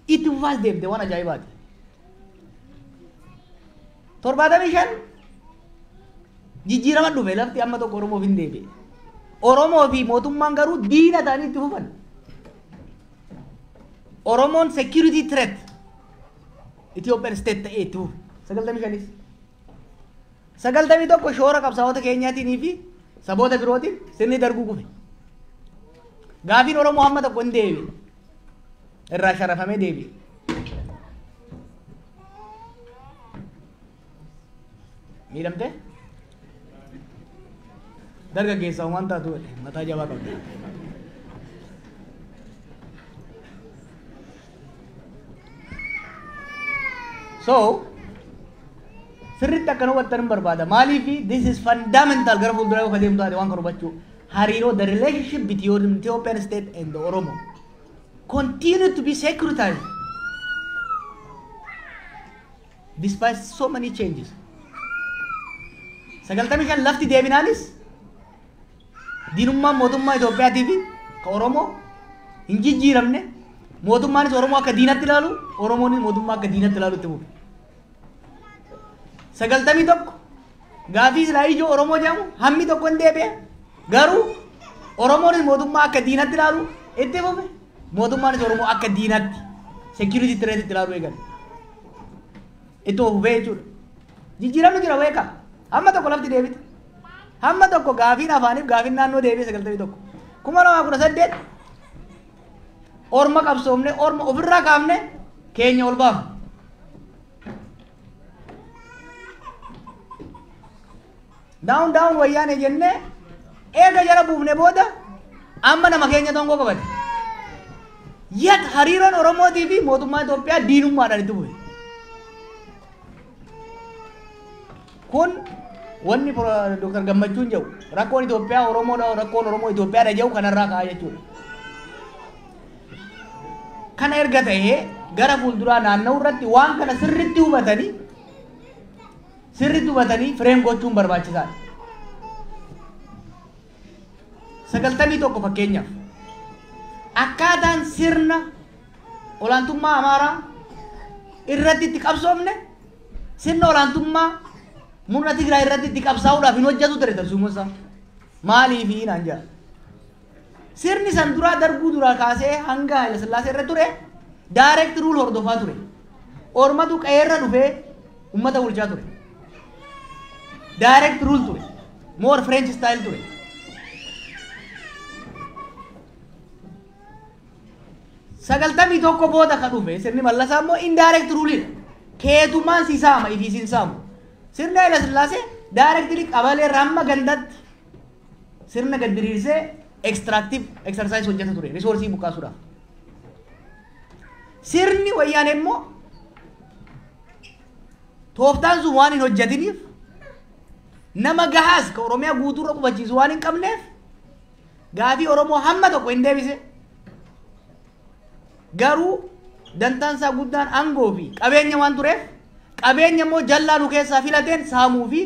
itti fufaas deemte waan ajaa'ibaati. 75 jijjiirama dhufe lafti amma tokko Oromoof hin deebi'e. Oromoo fi mootummaan garuu diina ta'anii itti fufan. Oromoon security threat Ethiopian state ta'ee itti fufe. 95nis. 91 shoora qabsaa'ota keenyaatiin fi saboota birootiin sirni darbuu kufe. Gaafiin Oromoo hamma tokko hin deebi'e. Irraa sharafamee deebi'e. Miidhamtee? Dargaggeessa waan taatu mataa jabaa qabda. So, sirriitti akkana hubattan hin barbaada. Maaliif this is fundamental gara fuulduraa yoo adeemtu taate waan kana hubachuu. Hariiroo the relationship between Ethiopian state and the Oromo continue to be securitized despite so many changes. 95 lafti deebinaanis diinummaan mootummaa Itoophiyaatii fi ka Oromoo hin jijjiiramne mootummaanis Oromoo akka diinatti ilaalu Oromoonis mootummaa akka diinatti ilaalu itti fufe. 91 gaafii silaa ijoo Oromoo jedhamu hammi tokko hin deebi'e garuu Oromoonis mootummaa akka diinatti ilaalu itti fufe mootummaanis Oromoo akka diinatti security threat itti ilaalu eegale. Itti fufee jechuudha. Jijjiiramni jira beekaa. Hamma tokko lafti deebite. Hamma tokko gaafiin afaaniif gaafiin naannoo deebi'e 91. 2018 orma qabsoomne orma ofirraa kaafne keenya ol baafne. Down down wayyaane jennee eega jala buufne booda amma nama keenya tongoo qabate. Yet hariiroon Oromootii fi mootummaa Itoophiyaa diinummaadhaan itti bu'e. Kun wanni Dr. Gammachuun jedhu rakkoon Itoophiyaa Oromoodha rakkoon Oromoo Itoophiyaadha jedhu kanarraa ka'a jechuudha. Kana erga ta'ee gara fuulduraa naanna'uu irratti waan kana sirriitti hubatanii fireem gochuun barbaachisaadha. 91 fakkeenyaaf akkaataan sirna olaantummaa Amaaraa irratti itti qabsoofne sirna olaantummaa murna Tigraay irratti itti qabsaa'uudhaaf hin hojjetu ture tarsiimoon isaa. Maaliifi naan jedha. Sirni san duraa darbuu duraa kaasee hanga Haayila Sillaasee irra ture direct rule hordofaa ture. Ormatu qe'eerra dhufee uummata bulchaa ture. Direct rule ture. More French style ture. 91 booda ka dhufe sirni Mallasaa immoo indirect ruleidha. Keetummaan si saama ifii siin saamu. Sirni Haayila Sillaasee directly qabalee hamma gandatti sirna gad diriirsee extractive exercise hojjeta ture resource buqqaasuudhaaf. Sirni Wayyaanee immoo tooftaan sun waan hin hojjetiniif nama gahaas ka Oromiyaa guutuurra qubachiisu waan hin qabneef gaafii Oromoo hamma tokko hin deebise. Garuu dantaan isaa guddaan aangoo fi qabeenya waan tureef qabeenya immoo jallaa nu keessaa filateen saamuu fi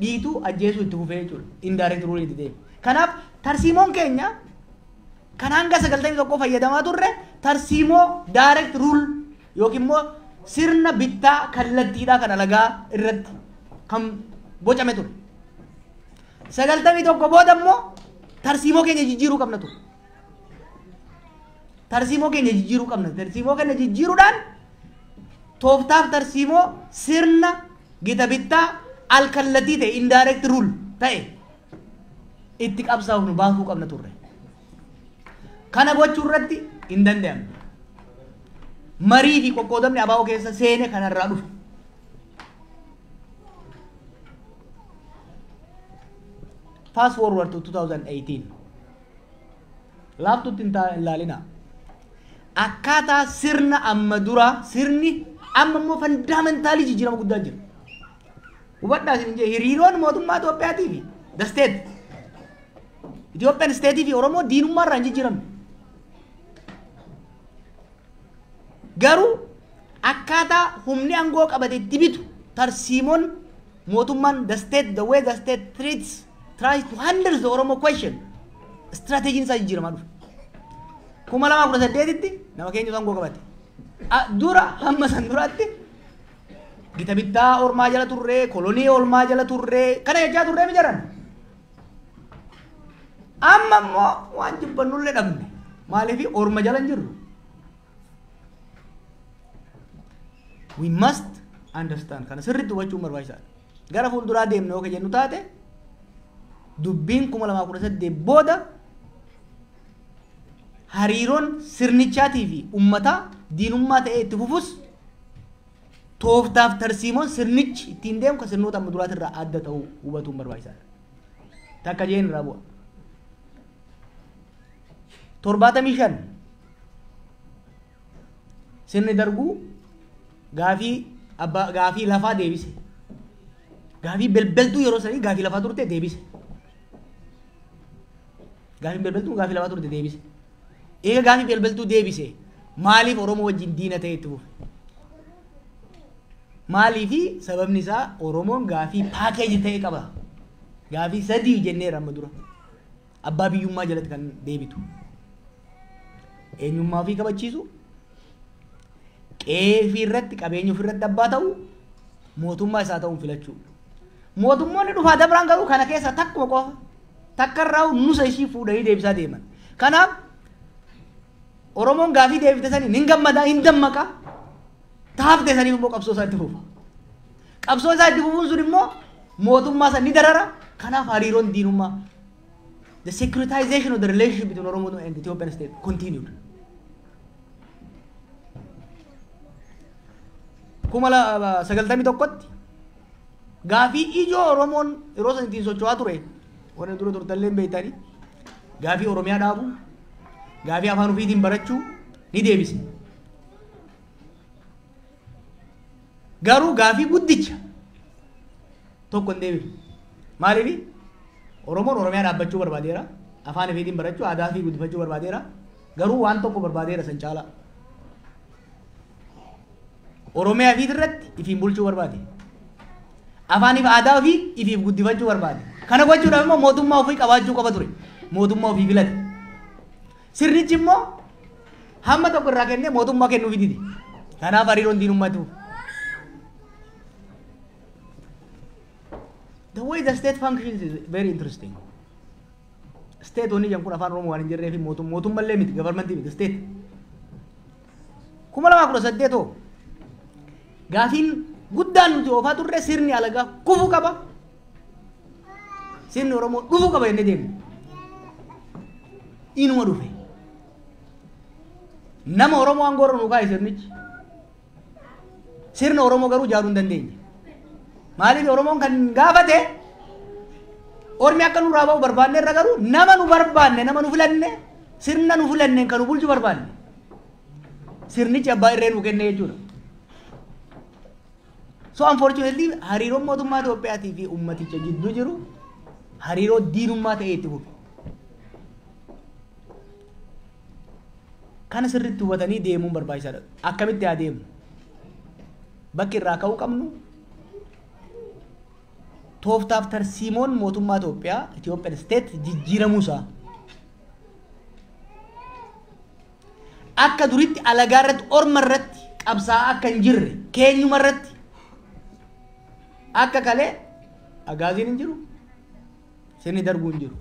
dhiituu ajjeesuu itti fufee jechuudha. Indirect rule itti deeme. Kanaaf tarsiimoon keenya kan hanga 91 fayyadamaa turre tarsiimoo direct rule yookiin immoo sirna bittaa kallattiidhaa kan alagaa irratti kan bocame ture. 91 booda immoo tarsiimoo keenya jijjiiruu qabna ture. Tarsiimoo keenya jijjiiruu qabna. Tarsiimoo keenya jijjiiruudhaan tooftaaf tarsiimoo sirna gita bittaa alkallattii ta'e indirect rule ta'e itti qabsaa'uuf nu baasuu qabna turre. Kana gochuu irratti hin danda'amne. Marii fi qoqqoodamni ABO keessa seene kanarraa dhufe. Fast forward to 2018. Laaftutti hin ilaalinaa. Akkaataa sirna amma duraa sirni amma immoo fundamental jijjiirama guddaa jira. Hubadhaa isin jee hiriiroon mootummaa Itoophiyaatii fi the state Ethiopian state fi Oromoo diinummaa irraa hin jijjiiramne. Garuu akkaataa humni aangoo qabate itti bitu tarsiimoon mootummaan the state, the way the state treats, tries to handle the Oromo question, strategiin isaa jijjiiramaa dhufe. 2018tti nama keenyatu aangoo qabate. Dura hamma san duraatti gita bittaa ormaa jala turree, kolonii ormaa jala turree, kana jechaa turree mi jiran. Amma immoo waan jibbannullee dhabne. Maaliif orma jala hin jirru? We must understand. Kana sirriitti hubachuun barbaachisaadha. Gara fuulduraa deemne yoo jennu taate dubbiin 2018 booda hariiroon sirnichaatii fi uummataa diinummaa ta'ee itti fufus tooftaaf tarsiimoon sirnichi ittiin deemu kan sirnoota amma duraatirraa adda ta'uu hubatuun barbaachisaadha. Takka jeen irraa bu'a. 75 sirni darbuu gaafii abbaa gaafii lafaa deebise. Gaafii belbeltuu yeroo sanii gaafii lafaa turte deebise. Gaafii belbeltuu gaafii lafaa turte deebise. Eega gaafii belbeltuu deebise maaliif Oromoo wajjin diina ta'e itti fufe? Maaliifi sababni isaa Oromoon gaafii package ta'e qaba. Gaafii sadii jenneera amma dura. Abbaa biyyummaa jalatti kan deebitu. Eenyummaa ofii kabachiisu, qe'ee ofii irratti qabeenya ofii irratti abbaa ta'u, mootummaa isaa ta'uun filachuu. Mootummoonni dhufaa dabraan garuu kana keessa takkuma qofa takka irraa nusa ishii fuudhanii deebisaa deeman. Kanaaf Oromoon gaafii deebite sanii hin gammadaa, hin dammaqa. Taafte saniif immoo qabsoo isaa itti fufa. Qabsoo isaa itti fufuun sun immoo mootummaa san ni darara. Kanaaf hariiroon diinummaa, the securitization of the relationship between Oromo and Ethiopian state continued. 1991tti gaafii ijoo Oromoon yeroo san ittiin socho'aa ture warra dura turtallee hin beektanii gaafii Oromiyaa dhaabuu, gaafii afaan ofiitiin barachuu ni deebise. Garuu gaafii guddicha tokko hin deebifne. Maaliif? Oromoon Oromiyaa dhaabbachuu barbaadeera. Afaan ofiitiin barachuu, aadaa ofii guddifachuu barbaadeera. Garuu waan tokko barbaadeera san caalaa. Oromiyaa ofiit irratti ifiin bulchuu barbaade. Afaaniif aadaa ofii ifiif guddifachuu barbaade. Kana gochuudhaaf immoo mootummaa ofii qabaachuu qaba ture. Mootummaa ofii filate. Sirnichi immoo Hamma tokko irraa kennee mootummaa kennuufi dide. Kanaaf hariiroon diinummaa itti fufe. The way the state functions is very interesting. State wanni jedhamu kun afaan Oromoo waan hin jirree fi mootummallee miti, governmentii miti, state. 2018 hoo gaafiin guddaan nuti oofaa turre sirni alagaa kufuu qaba. Sirni Oromoo dhufuu qaba jennee deemne. Inuma dhufe. Nama Oromoo aangoo irra nu kaa'e sirnichi. Sirna Oromoo garuu ijaaruu hin dandeenye. Maaliif Oromoon kan gaafate ormi akka nurraa ba'u barbaanne irra garuu nama nu barbaanne, nama nu filanne, sirna nu filanne kan nu bulchu barbaanne. Sirnichi abbaa irree nu kenne jechuudha. So unfortunately hariiroon mootummaa Itoophiyaatii fi uummaticha jidduu jiru hariiroo diinummaa ta'ee itti fufe. Kana sirriitti hubatanii deemuun barbaachisaadha. Akkamitti haa deemnu? Bakki irraa ka'uu qabnu tooftaaf tarsiimoon mootummaa Itoophiyaa, Ethiopian state jijjiiramuu isaa. Akka duritti alagaa irratti, orma irratti qabsaa'aa akka hin jirre, keenyuma irratti akka kalee agaaziin hin jiru, sirni darbuu hin jiru.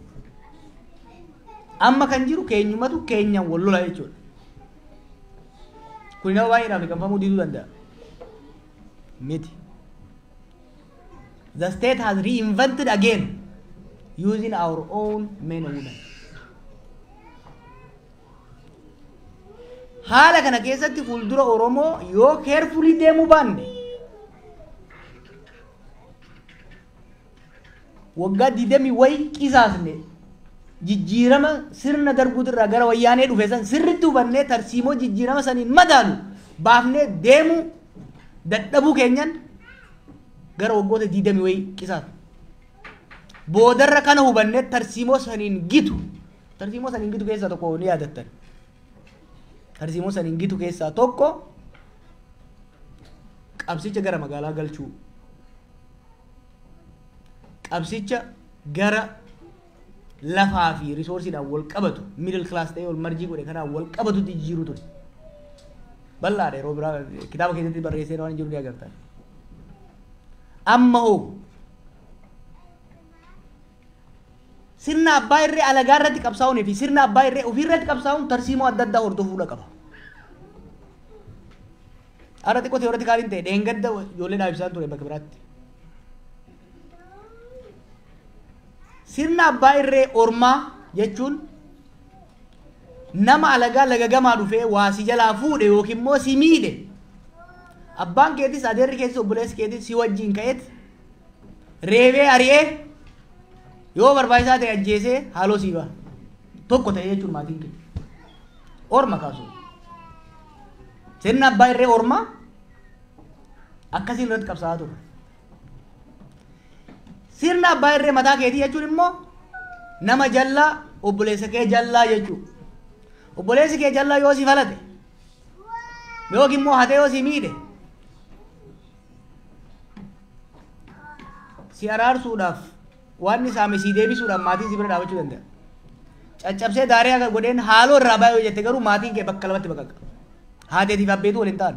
Amma kan jiru keenyumatu keenyaan wal lola jechuudha. Kuni nama baay'eedhaaf liqimfamuu diduu danda'a. Miti. The state has reinvented again using our own men and women. Haala kana keessatti fuuldura Oromoo yoo carefully deemuu baanne waggaa 20 wayi qisaasne jijjiirama sirna darbuutirraa gara wayyaanee dhufe san sirriitti hubannee tarsiimoo jijjiirama saniin madaalu baafnee deemuu dadhabuu keenyan gara waggoota 20 wayi qisaasne. Boodarra kana hubannee tarsiimoo saniin gitu. Tarsiimoo saniin gitu keessaa tokko ni yaadattan. Tarsiimoo saniin gitu keessaa tokko qabsicha gara magaalaa galchuu. Qabsicha gara lafaa fi riisoorsiidhaan wal qabatu middle class ta'ee wal marjii godhe kanaan wal qabatutti jijjiiruu ture. Bal'aadha, yeroo biraa kitaaba keessatti barreessee waan jiru ni agartan. Amma hoo sirna abbaa irree alagaa irratti qabsaa'uunii fi sirna abbaa irree ofii irratti qabsaa'uun tarsiimoo adda addaa hordofuudha qaba. Har'a xiqqoo theoreticaliin ta'e dheengadda ijoollee dhaabsisaan ture bakka biraatti. Sirna abbaa irree ormaa jechuun nama alagaa laga gamaa dhufee waa si jalaa fuudhe yookiin immoo si miidhe. Abbaan keetis, adeerri keetis, obboleessi keetis si wajjin ka'eet reebee ari'ee yoo barbaachisaa ta'e ajjeesee haaloo sii ba'a. Tokko ta'e jechuun maatiin kee. Orma kaasu. Sirna abbaa irree ormaa akkasiin irratti qabsaa'aa ture. Sirna abbaa irree mataa keetii jechuun immoo nama jallaa, obboleessa kee jallaa jechuudha. Obboleessi kee jallaa yoo si falate yookiin immoo hatee yoo si miidhe si araarsuudhaaf waan saame si deebisuudhaaf maatiin si bira dhaabachuu danda'a. Caccabsee daaree akka godheen haaloo irraa baay'ee jette garuu maatiin kee bakka lamatti baqaqa. Haateetiif abbeetu waliin ta'an.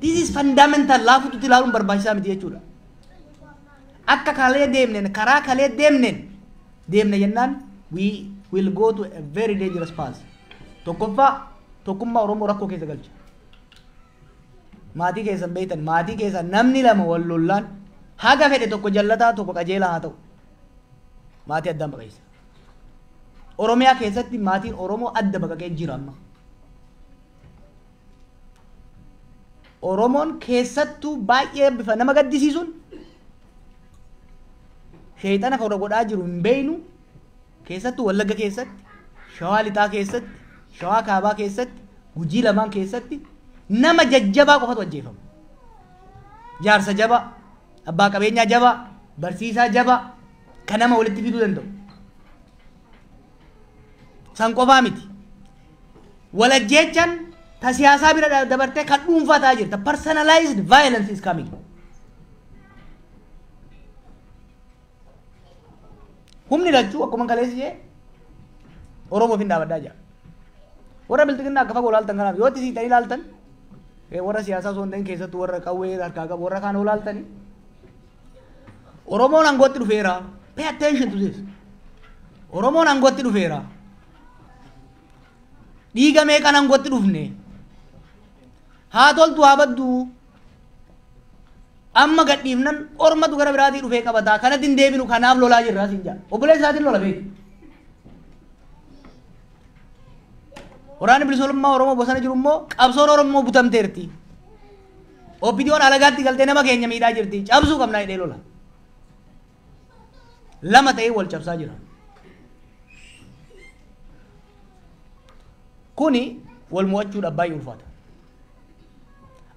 This is fundamental, laafututti ilaaluun barbaachisaa miti jechuudha. Akka kalee deemneen, karaa kalee deemneen deemne jennaan we will go to a very dangerous path. Tokkoffaa, tokkummaa Oromoo rakkoo keessa galcha. Maatii keessan beektan, maatii keessan namni lama wal lollaan haga fedhe tokko jallataa tokko qajeelaa haa ta'u. Maatii addaan baqaqsa. Oromiyaa keessatti maatiin Oromoo adda baqaqee jira amma. Oromoon keessattuu baay'ee bifa nama gaddisiisuun sheexana kana godhaa jiru hin beeynu, keessattuu Wallagga keessatti, Shawaa Lixaa keessatti, Shawaa Kaabaa keessatti, Gujii lamaan keessatti nama jajjabaa qofatu ajjeefama. Jaarsa jabaa, abbaa qabeenyaa jabaa, barsiisaa jabaa kan nama walitti fiduu danda'u. San qofaa miti. Walajjeechaan ta siyaasaa bira dabartee kan dhuunfaa ta'aa jirta. Personalized violence is coming. Humni lachuu akkuma kaleessi jee Oromoof hin dhaabadhaa jira. Warra bilxiginnaa akka fagoo laaltan kanaaf yoo itti siitanii laaltan, warra siyaasaa osoo hin ta'in keessattuu warra qawwee harkaa qabu, warra kaan laaltanii, Oromoon aangootti dhufeera. Pay attention to this. Oromoon aangootti dhufeera. Dhiiga meeqan aangootti dhufne? Haa toltu haa baddu. Amma gadhiifnan ormatu gara biraatii dhufee qabataa. Kanatti hin deebinu, kanaaf lolaa jirra siin jedha. Obboleessa isaatiin lola beeku. Waraanni bilisummaa Oromoo bosona jiru immoo qabsoon Oromoo butamteerti. OPDOn alagaatti galtee nama keenya miidhaa jirti. Cabsuu qabnaa jedhee lola. Lama ta'ee wal cabsaa jira. Kuni wal mo'achuudhaaf baay'ee ulfaata.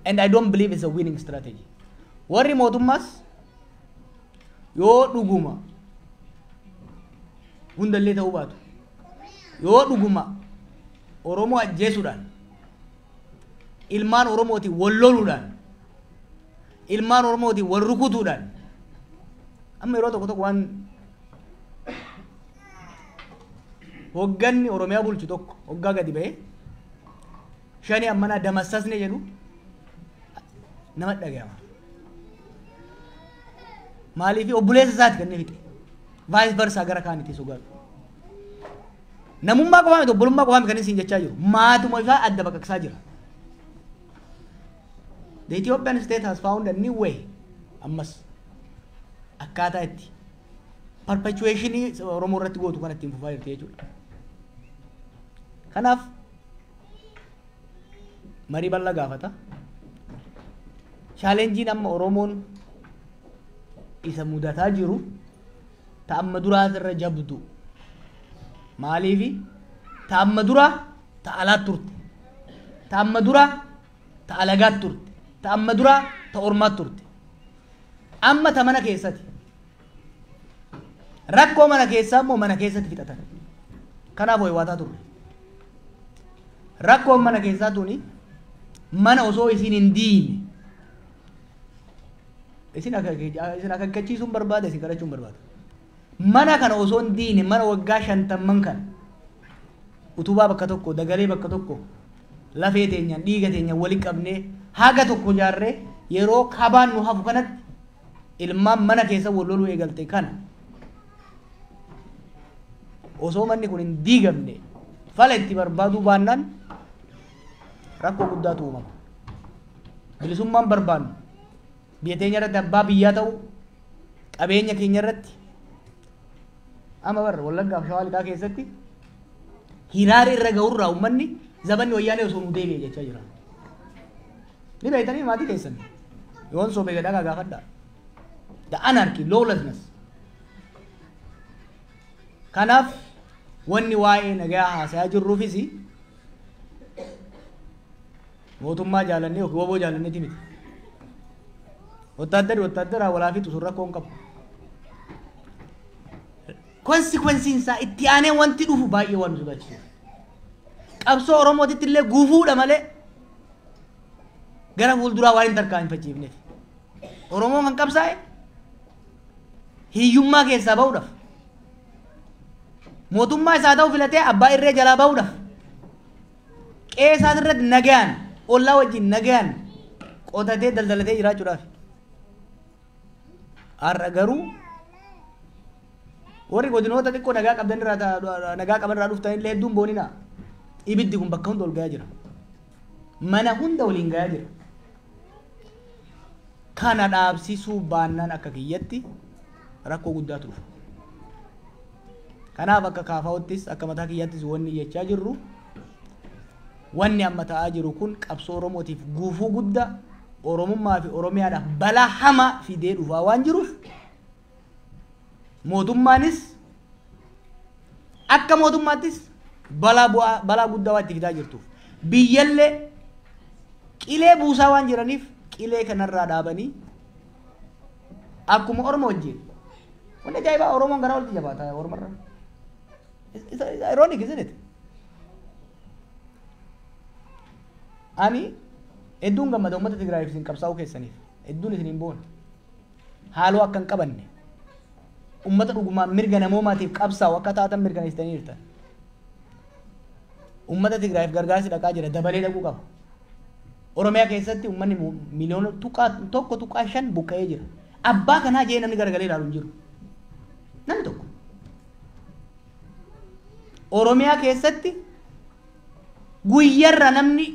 And I don't believe it's a winning strategy. Warri mootummaas yoo dhuguma hundallee ta'uu baatu, yoo dhuguma Oromoo ajjeesuudhaan, ilmaan Oromootiin wal loluudhaan, ilmaan Oromootiin wal rukutuudhaan, amma yeroo tokko tokko waan hogganni Oromiyaa bulchu tokko hoggaa gadi ba'ee shani ammanaa damassasne jedhu nama dhaga'ama. Maaliif obboleessa isaati kan inni fixe? Vice versa gara kaanitti sogaatu. Namummaa qofaa miti, obbolummaa qofaa miti kan inni jechaa jiru. Maatuma isaa adda baqaqsaa jira. The Ethiopian state has found a new way ammas akkaataa itti perpetuationii Oromoo irratti gootu kan ittiin fufaa jirti jechuudha. Kanaaf marii bal'aa gaafata. Challengeiin amma Oromoon isa mudataa jiru ta amma duraa irra jabdu. Maaliifi ta amma duraa ta alaat turte. Ta amma duraa ta alagaat turte. Ta amma duraa ta ormaat turte. Amma ta mana keessatti. Rakkoo mana keessaa immoo mana keessatti fixatan. Kanaaf ho'iwaataa turre. Rakkoon mana keessaa tuni mana osoo isin hin diine, isin akeekkachiisuun barbaada, isin kadhachuun barbaada. Mana kana osoo hin diine, mana waggaa 50 kana utubaa bakka tokko, dagalee bakka tokko, lafee teenyaan dhiiga teenyaan walitti qabnee haga tokko ijaarree yeroo kabaan nu hafu kanatti ilmaan mana keessa wal loluu eegalte kana osoo manni kun hin diigamne fala itti barbaaduu baannaan rakkoo guddaatu uumama. Bilisummaan barbaannu biyya teenya irratti abbaa biyyaa ta'u, qabeenya keenya irratti amma barra Wallaggaa fi Shawaa Lixaa keessatti hiraara irra ga'urraa uummanni zabanni wayyaanee osoo nu deebi'e jechaa jira. Ni beektanii maatii keessan. Yoon soobee gadhaa gaafadhaa. The anarchy, lawlessness. Kanaaf wanni waa'ee nagaa haasayaa jirruufis mootummaa jaalannee yookiin woboo jaalanneeti miti. Wotaaddarri wotaaddaraa walaa fixu sun rakkoo hin qabu. Consequenceiin isaa itti aanee wanti dhufu baay'ee waan nu sodaachisuuf. Qabsoo Oromootitti illee gufuudha malee gara fuulduraa waan hin tarkaanfachiifneef. Oromoon kan qabsaa'e hiyyummaa keessaa ba'uudhaaf, mootummaa isaa ta'u filatee abbaa irree jalaa ba'uudhaaf, qe'ee isaa irratti nagaan ollaa wajjin nagaan qotatee daldalatee jiraachuudhaaf. Har'a garuu warri godinoota xiqqoo nagaa qabdan irraa, nagaa qaban irraa dhuftan illee hedduun booninaa. Ibiddi kun bakka hunda ol gahaa jira. Mana hunda waliin gahaa jira. Kana dhaabsisuu baannaan akka kiyyatti rakkoo guddaatu dhufa. Kanaaf akka kaafaa'uttis akka mataa kiyyaattis wanni jechaa jirru, wanni amma ta'aa jiru kun qabsoo Oromootiif gufuu guddaa, Oromummaa fi Oromiyaadhaaf balaa hamaa fidee dhufaa waan jiruuf, mootummaanis akka mootummaattis balaa bu'aa balaa guddaa waan itti fidaa jirtuuf, biyyallee qilee buusaa waan jiraniif, qilee kanarraa dhaabanii akkuma Oromoo wajjin. Wanni ajaa'ibaa Oromoon garaa walitti jabaata Oromarra. It's ironic, isn't it? Ani hedduun gammada uummata Tigraayiif isin qabsaa'uu keessaniif. Hedduun isiniin boona. Haaloo akka hin qabanne, uummata dhugumaan mirga namoomaatiif qabsaa'u akka taatan mirkaneessitanii jirtan. Uummata Tigraayiif gargaarsi dhaqaa jira, dabalee dhaquu qaba. Oromiyaa keessatti uummanni miliyoona 1.5 buqqa'ee jira. Abbaa kanaa jee namni garagalee ilaalu hin jiru. Namni tokko. Oromiyaa keessatti guyyarra namni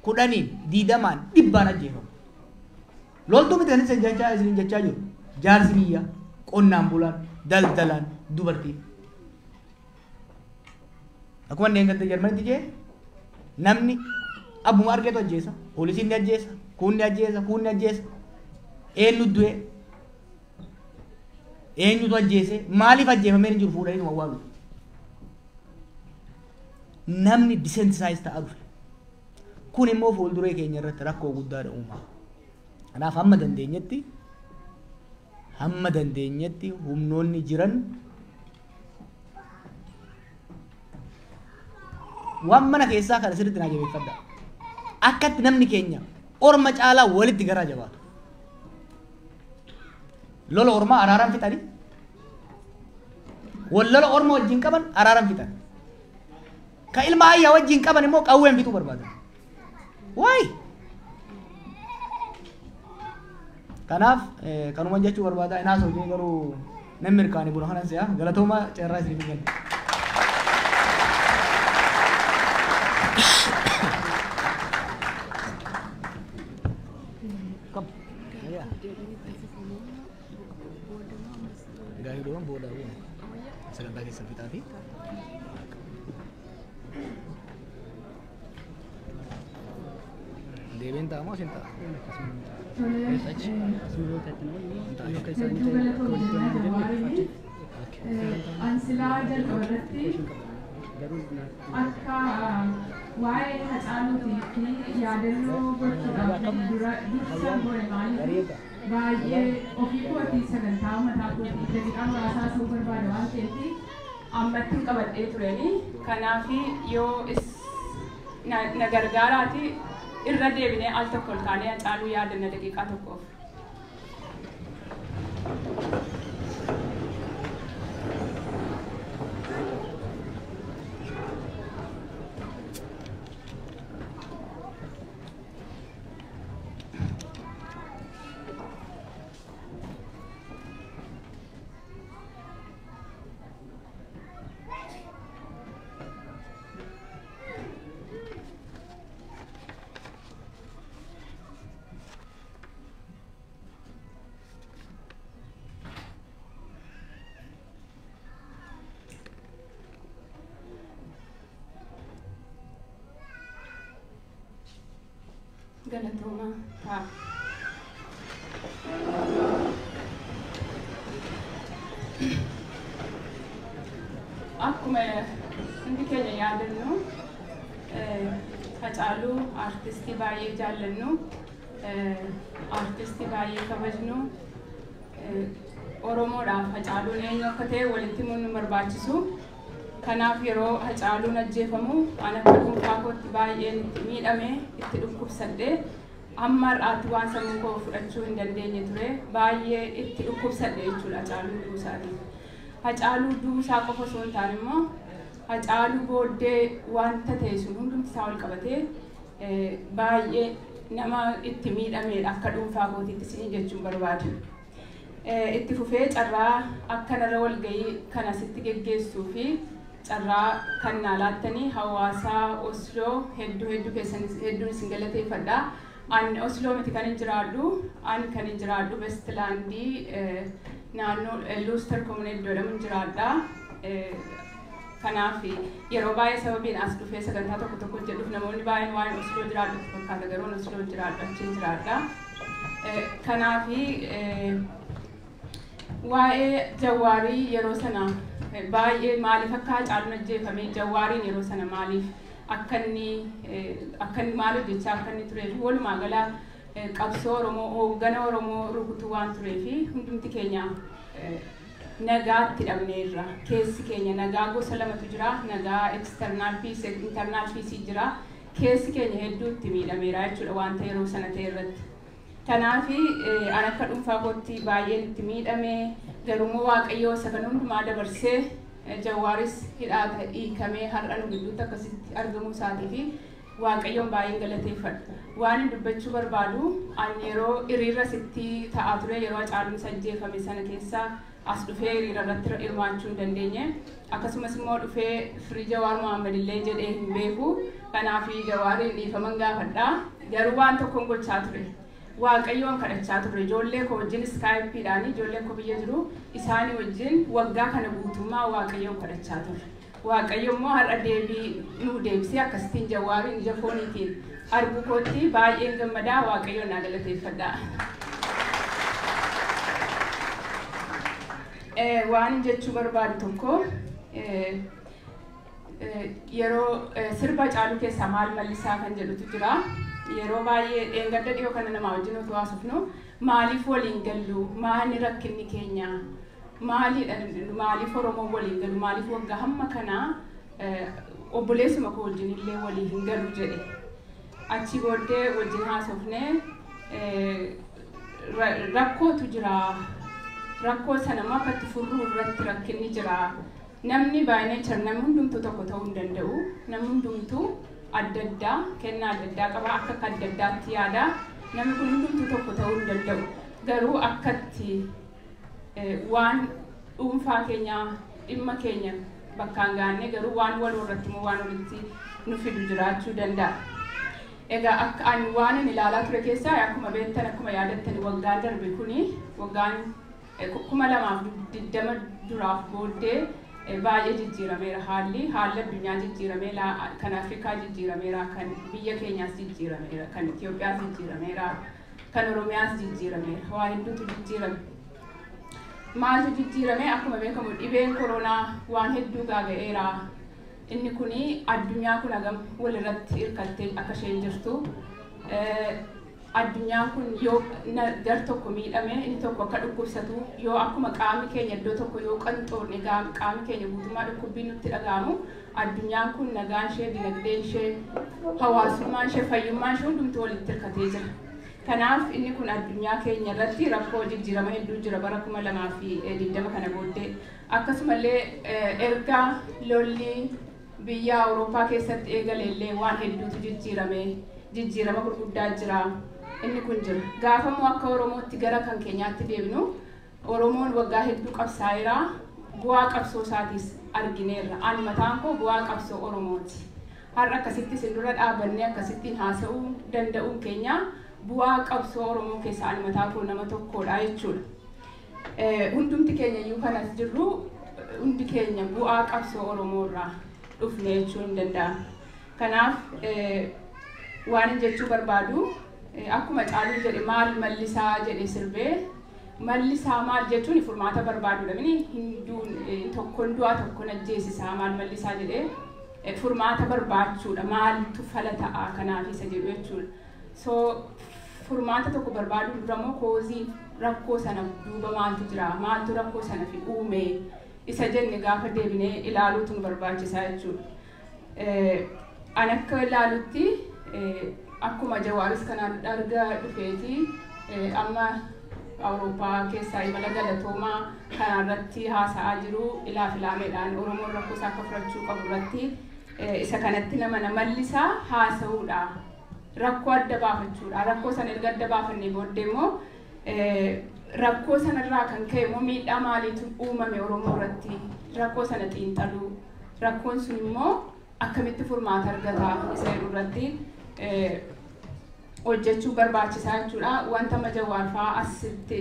10, 20, 100 ajjeefamu. Loltuu miti kan isin jechaa jiru. Jaarsi biyyaa, qonnaan bulaan, daldalaan, dubartiin. Akkuma inni eeggatte Jarmanitti jee namni abbuma argeetu ajjeesa, poolisiin ni ajjeesa, kun ni ajjeesa, kun ni ajjeesa. Eenyu du'e? Eenyutu ajjeese? Maaliif ajjeefamee hin jiru fuudhanii numa awwaalu. Namni desensitize ta'aa dhufe. Kun immoo fuulduree keenya irratti rakkoo guddaadha uumaa. Kanaaf hamma dandeenyetti humnoonni jiran waan mana keessaa kana sirriitti naa jabeeffadha. Akkatti namni keenya orma caalaa walitti garaa jabaatu. Lola ormaa araaraan fixanii, wal lola orma wajjin qaban araaraan fixan. Ka ilma ayyaa wajjin qaban immoo qawween fixuu barbaadan. Waay! Kanaaf kanuma jechuu barbaada. Inaas hojii garuu nan mirkaane buna kanan si'a. Galatooma carraa isiniif kenna. Gaariidhaan booda sagantaa keessa fixaati. Deebiin ta'a moo isin ta'a? Hedduu galatoomna Jawaariin. Ansilaa jalqaba irratti akka waa'ee Hacaaluutii fi yaadannoo gochuudhaaf dura dursa godhe maaliif baay'ee ofii kootii sagantaa mataa kootii daqiiqaa muraasaa ta'uu barbaada waan ta'eef ammatti hin qabadhee tureni. Kanaaf yoo na gargaaraati irra deebinee al tokko ol kaanee Hacaaluu yaadanna daqiiqaa tokkoof. Galatooma ta'a. Akkuma hundi keenya yaadannu Hacaaluu aartistii baay'ee jaallannu, aartistii baay'ee kabajnu, Oromoodhaaf Hacaaluun eenyu akka ta'e walitti himuun nu barbaachisu. Kanaaf yeroo Hacaaluun ajjeefamu an akka dhuunfaa kootti baay'een itti miidhame, itti dhukkubsadhe. Amma har'aatti waan sammuu koo fudhachuu hin dandeenye ture. Baay'ee itti dhukkubsadhe jechuudha Hacaaluu du'uusaatiin. Hacaaluu du'uusaa qofa osoo hin taane immoo Hacaaluu booddee wanta ta'e sun hundumti isaa ol qabatee baay'ee nama itti miidhameedha akka dhuunfaa kootiitti isinii jechuun barbaada. Itti fufee carraa akkanarra walgahii kana sitti geggeessuu fi carraa kan naa laattanii hawaasa Osloo hedduu hedduu keessan hedduun isin galateeffadha. An Osloo miti kan hin jiraadhu, an kan hin jiraadhu Vestlaandii naannoo Luuster Kommune iddoo jedhamu jiraadha. Kanaaf yeroo baay'ee sababiin as dhufee sagantaa tokko tokko hojjedhuuf namoonni baay'een waan Osloo jiraadhu fakkaata garuu Osloo jiraadhu achiin jiraadha. Kanaaf waa'ee Jawaarii yeroo sana baay'ee maaliif akka Hacaaluun ajjeefame Jawaariin yeroo sana maaliif akka inni maal hojjechaa akka inni turee fi walumaa gala qabsoo Oromoo hooggana Oromoo rukutuu waan turee fi hundumti keenya nagaatti dhabneerra. Keessi keenya nagaa gosa lamatu jira, nagaa external peace, internal peace jira. Keessi keenya hedduutti miidhameera jechuudha wanta yeroo sana ta'e irratti. Kanaaf an akka dhuunfaa kootti baay'een itti miidhame, garuu Waaqayyoo isa kan hundumaa dabarsee Jawaaris hidhaa hiikamee har'a nu gidduutti akkasitti argamuu isaatii fi Waaqayyoon baay'een galateeffadha. Waan hin dubbachuu barbaadu ani yeroo hiriira sitti ta'aa ture yeroo Hacaaluun ajjeefame sana keessa as dhufee hiriira irratti hirmaachuu hin dandeenye. Akkasumas immoo dhufee firii Jawaar Mohaammed illee jedhee hin beeku. Kanaaf Jawaariin dhiifaman gaafadha. Garuu waan tokkoon gochaa ture. Waaqayyoon kadhachaa ture. Ijoollee koo wajjin iskaayippiidhaan ijoollee koo biyya jiru isaanii wajjin waggaa kana guutummaa Waaqayyoon kadhachaa ture. Waaqayyo immoo har'a deebii nuu deebisee akkasittiin Jawaariin ija fooniitiin arguu kootti baay'een gammadaa Waaqayyoon naa galateeffadha. Waan jechuu barbaadu tokko yeroo sirba Hacaaluu keessaa maal mallisaa kan jedhutu jira. Yeroo baay'ee dheengadda dhiyoo kana namaa wajjin otoo haasofnu maaliif waliin gallu maali rakkinni keenya maalidha maaliif Oromoon waliin galu maaliif waggaa hamma kanaa obboleessuma koo wajjin illee walii hin galu jedhe. Achi booddee wajjin haasofnee rakkootu jira. Rakkoo sana immoo akka itti furruu irratti rakkinni jira. Namni by nature namni hundumtuu tokko ta'uu hin danda'u. Namni hundumtuu adda addaa kennaa adda addaa qaba akka adda addaatti yaada. Namni kun hundumtuu tokko ta'uu hin danda'u. Garuu akkatti waan dhuunfaa keenya dhimma keenya bakkaan gaanne garuu waan waloo irratti immoo waan walitti nu fidu jiraachuu danda'a. Egaa akka ani waan ani ilaalaa ture keessaa akkuma beektan akkuma yaadattan waggaan darbe kuni waggaan 2020 duraaf booddee baay'ee jijjiirameera haalli addunyaa jijjiirameera kan Afrikaa jijjiirameera kan biyya keenyaas jijjiirameera kan Itoophiyaas jijjiirameera kan Oromiyaas jijjiirameera waa hedduutu jijjiirame. Maaltu jijjiirame akkuma beekamu dhibeen koronaa waan hedduu gaaga'eera. Inni kuni addunyaa kun hagam walirratti hirkattee akka isheen jirtu addunyaan kun yoo gar tokko miidhame inni tokko akka dhukkubsatu yoo akkuma qaamni keenya iddoo tokko yoo qanxoorne qaamni keenya guutummaa dhukkubbiin nutti dhaga'amu addunyaan kun nagaan ishee dinagdeen ishee hawaasummaan ishee fayyummaan ishee hundumtuu walitti hirkatee jira. Kanaaf inni kun addunyaa keenya irratti rakkoo jijjiirama hedduu jira bara 2020 kana booddee akkasumallee erga lolli biyya Awurooppaa keessatti eegale illee waan hedduutu jijjiirame jijjiirama gurguddaa jira. Inni kun jira. Gaafa immoo akka Oromootti gara kan keenyaatti deebinu Oromoon waggaa hedduu qabsaa'eera. Bu'aa qabsoo isaatiis argineerra. Ani mataan koo bu'aa qabsoo Oromooti. Har'a akkasitti isin dura dhaabannee akkasittiin haasa'uu danda'uun keenya bu'aa qabsoo Oromoo keessaa ani mataa koo nama tokkodha jechuudha. Hundumti keenya iyyuu kanas jirru hundi keenya bu'aa qabsoo Oromoo irraa dhufne jechuun hin danda'amu. Kanaaf waan jechuu barbaadu akkuma Hacaaluun jedhe maal mallisaa jedhe sirbee mallisaa maal jechuun furmaata barbaadudha. Mini hinduun tokkoon du'aa tokkoon ajjeesisaa maal mallisaa jedhe furmaata barbaachuudha. Maaltu fala ta'a kanaaf isa jedhu jechuudha. So furmaata tokko barbaaduu dura immoo koozii rakkoo sana duuba maaltu jira maaltu rakkoo sana fi uume isa jenne gaafa deebinee ilaaluutu nu barbaachisaa jechuudha. Ani akka ilaalutti akkuma Jawaaris kanaan arga dhufeeti amma Awurooppaa keessaa imala galatoomaa kanarratti haasa'aa jiru ilaaf ilaameedhaan Oromoon rakkoo isaa akka furachuu qabu irratti isa kanatti nama mallisaa haasa'uudha. Rakkoo adda baafachuudha. Rakkoo sana erga adda baafannee booddee immoo rakkoo sanarraa kan ka'e immoo miidhaa maaliitu uumame Oromoo irratti rakkoo sana xiinxaluu rakkoon sun immoo akkamitti furmaata argata isa jedhu irratti hojjechuu barbaachisaa jechuudha. Wanta Jawaar fa'aa asitti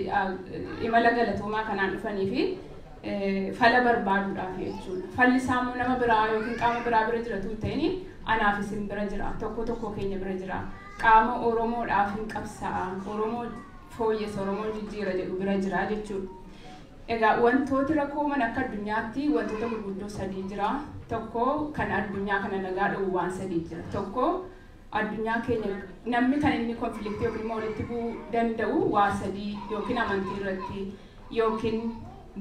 imala galatoomaa kanaan dhufanii fi fala barbaaduudhaaf jechuudha. Falli isaa immoo nama biraa yookiin qaama biraa bira jiratu hin ta'in anaaf isin bira jira. Tokko tokko keenya bira jira. Qaama Oromoodhaaf hin qabsaa'a. Oromoo fooyyessa, Oromoo jijjiira jedhu bira jira jechuudha. Egaa wantooti rakkoo uuman akka addunyaatti wantoota gurguddoo sadii jira. Tokko kan addunyaa kana nagaa dhowwu waan sadii jira. Tokko addunyaa keenya namni kan inni konfliktii yookiin immoo walitti bu'uu danda'u waa sadii yookiin amantii irratti yookiin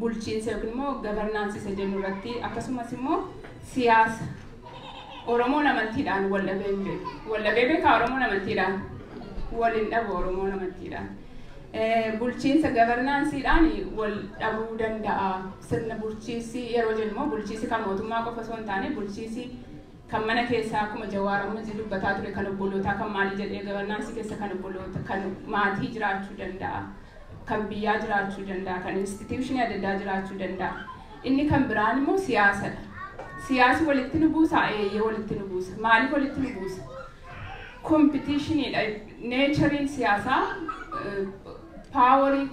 bulchiinsa yookiin immoo gavarnaansii isa jennu irratti akkasumas immoo siyaasa. Oromoon amantiidhaan wal dhabee hin beeku. Wal dhabee beekaa Oromoon amantiidhaan? Wal hin dhabu Oromoon amantiidhaan. Bulchiinsa governanceedhaan wal dhabuu danda'a. Sirna bulchiinsi yeroo jennu immoo bulchiinsi kan mootummaa qofa osoo hin taane bulchiinsi kan mana keessaa akkuma Jawaar amma dubbataa ture kan obbolootaa kan maalii jedhee governance keessa kan obboloota kan maatii jiraachuu danda'a. Kan biyyaa jiraachuu danda'a. Kan institutionii adda addaa jiraachuu danda'a. Inni kan biraan immoo siyaasadha. Siyaasi walitti nu buusa, eeyyee walitti nu buusa. Maaliif walitti nu buusa? Competitioniidha. Natureiin siyaasaa powerii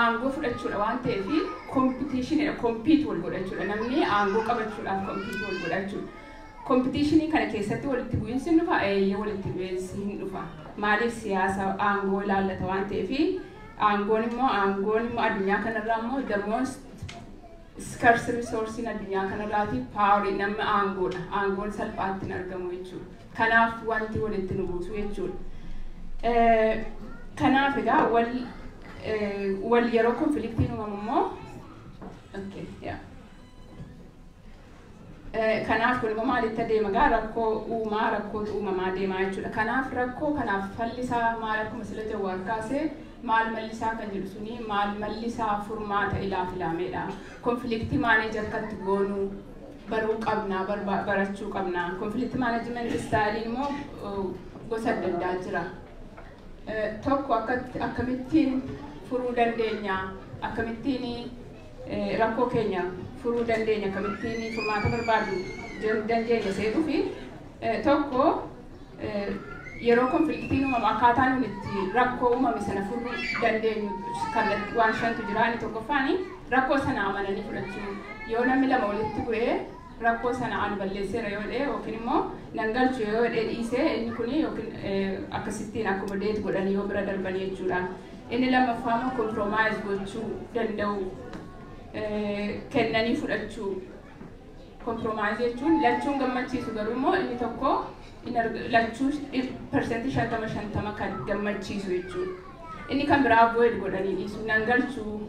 aangoo fudhachuudha waan ta'eef competitioniidha. Compete wal godhachuudha. Namni aangoo qabachuudhaaf compete wal godhachuudha. Competitionii kana keessatti walitti bu'iinsi hin dhufa, eeyyee walitti bu'iinsi hin dhufa. Maaliif siyaasa aangoo ilaallata waan ta'eef aangoon immoo addunyaa kanarraa immoo the most scarce resource addunyaa kanarraati powerii namni aangoodha. Aangoon salphaatti hin argamu jechuudha. Kanaaf wanti walitti nu buusu jechuudha. Kanaaf egaa wal yeroo conflictiin uumamu immoo okay, yeah. Kanaaf kun immoo maalitti adeema gaa rakkoo uumaa rakkootu uumamaa deemaa jechuudha. Kanaaf rakkoo kanaaf fallisaa maal akkuma sila Jawaar kaasee maal mallisaa kan jedhu suni maal mallisaa furmaata ilaaf ilaameedha. Conflictii manage akkatti goonuu baruu qabnaa, barachuu qabnaa. Conflictii management styleiin immoo gosa adda addaa jira. Tokko akkamittiin furuu dandeenya, akkamittiin rakkoo keenya furuu dandeenya, akkamittiin furmaata barbaadu dandeenya seetuu fi tokko yeroo conflictiin uumamu akkaataa nuti itti rakkoo uumame sana furuu dandeenyu kallattii waan shantu jira. Inni tokkoffaan rakkoo sana amananii fudhachuu. Yoo namni lama walitti bu'ee rakkoo sana ani balleesseera yoo jedhee yookiin immoo nan galchu yoo jedhee dhiisee inni kun yookiin akkasittiin accommodate godhanii yoo bira darbanii jechuudha. Inni lammaffaa immoo compromise gochuu danda'u, kennanii fudhachuu. Compromise jechuun lachuun gammachiisu garuu immoo inni tokko lachuu 50% 50% kan gammachiisu jechuudha. Inni kan biraa avoid godhanii dhiisu, nan galchuu,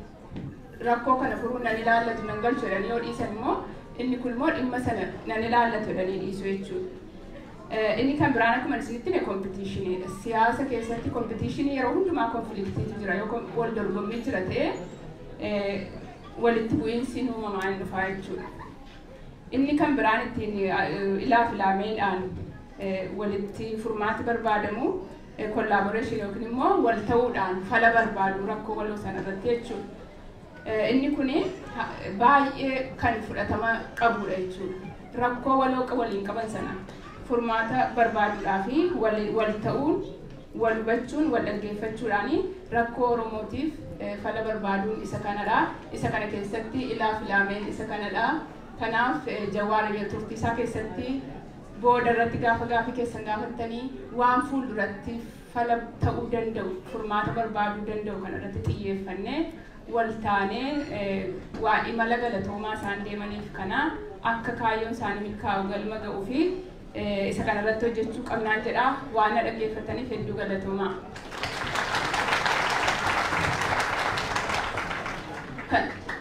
rakkoo kana furuu nan ilaallatu, nan galchu jedhanii yoo dhiisan immoo inni kun immoo dhimma sana nan ilaallatu jedhanii dhiisu jechuudha. Inni kan biraan akkuma isinitti hime competitioniidha. Siyaasa keessatti competitionii yeroo hundumaa conflictiitu jira. Yoo wal dorgommii jira ta'e walitti bu'iinsi uumamaa hin dhufaa jechuudha. Inni kan biraan ittiin ilaaf ilaameedhaan walitti furmaati barbaadamu collaboration yookiin immoo wal ta'uudhaan fala barbaadu rakkoo waloo sana irratti jechuudha. Inni kuni baay'ee kan fudhatama qabudha jechuudha. Rakkoo waloo waliin qaban sana furmaata barbaaduudhaa fi wal ta'uun, wal hubachuun, wal dhaggeeffachuudhaan rakkoo Oromootiif fala barbaaduun isa kanadha. Isa kana keessatti ilaaf ilaameen isa kanadha. Kanaaf Jawaar turtii isaa keessatti booda irratti gaafa gaafii keessan gaafattanii waan fuulduratti fala ta'uu danda'u, furmaata barbaaduu danda'u kana irratti xiyyeeffannee wal taanee waa imala galatoomaa isaan deemaniif kana akka kaayyoon isaanii milkaa'u galma ga'uu fi isa kana irratti hojjechuu qabnaan jedha. Waan na dhaggeeffataniif hedduu galatoomaa.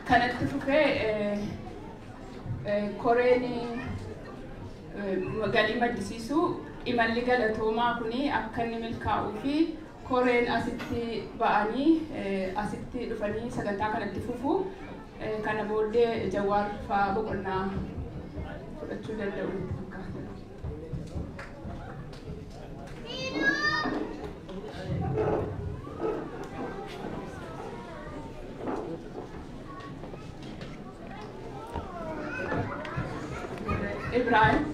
Kanatti fufee koreen galii maddisiisuu imalli galatoomaa kuni akka inni milkaa'uu fi koreen asitti ba'anii asitti dhufanii sagantaa kanatti fufu. Kana booddee Jawaar fa'aa boqonnaa fudhachuu danda'u fakkaata. Ibrahim.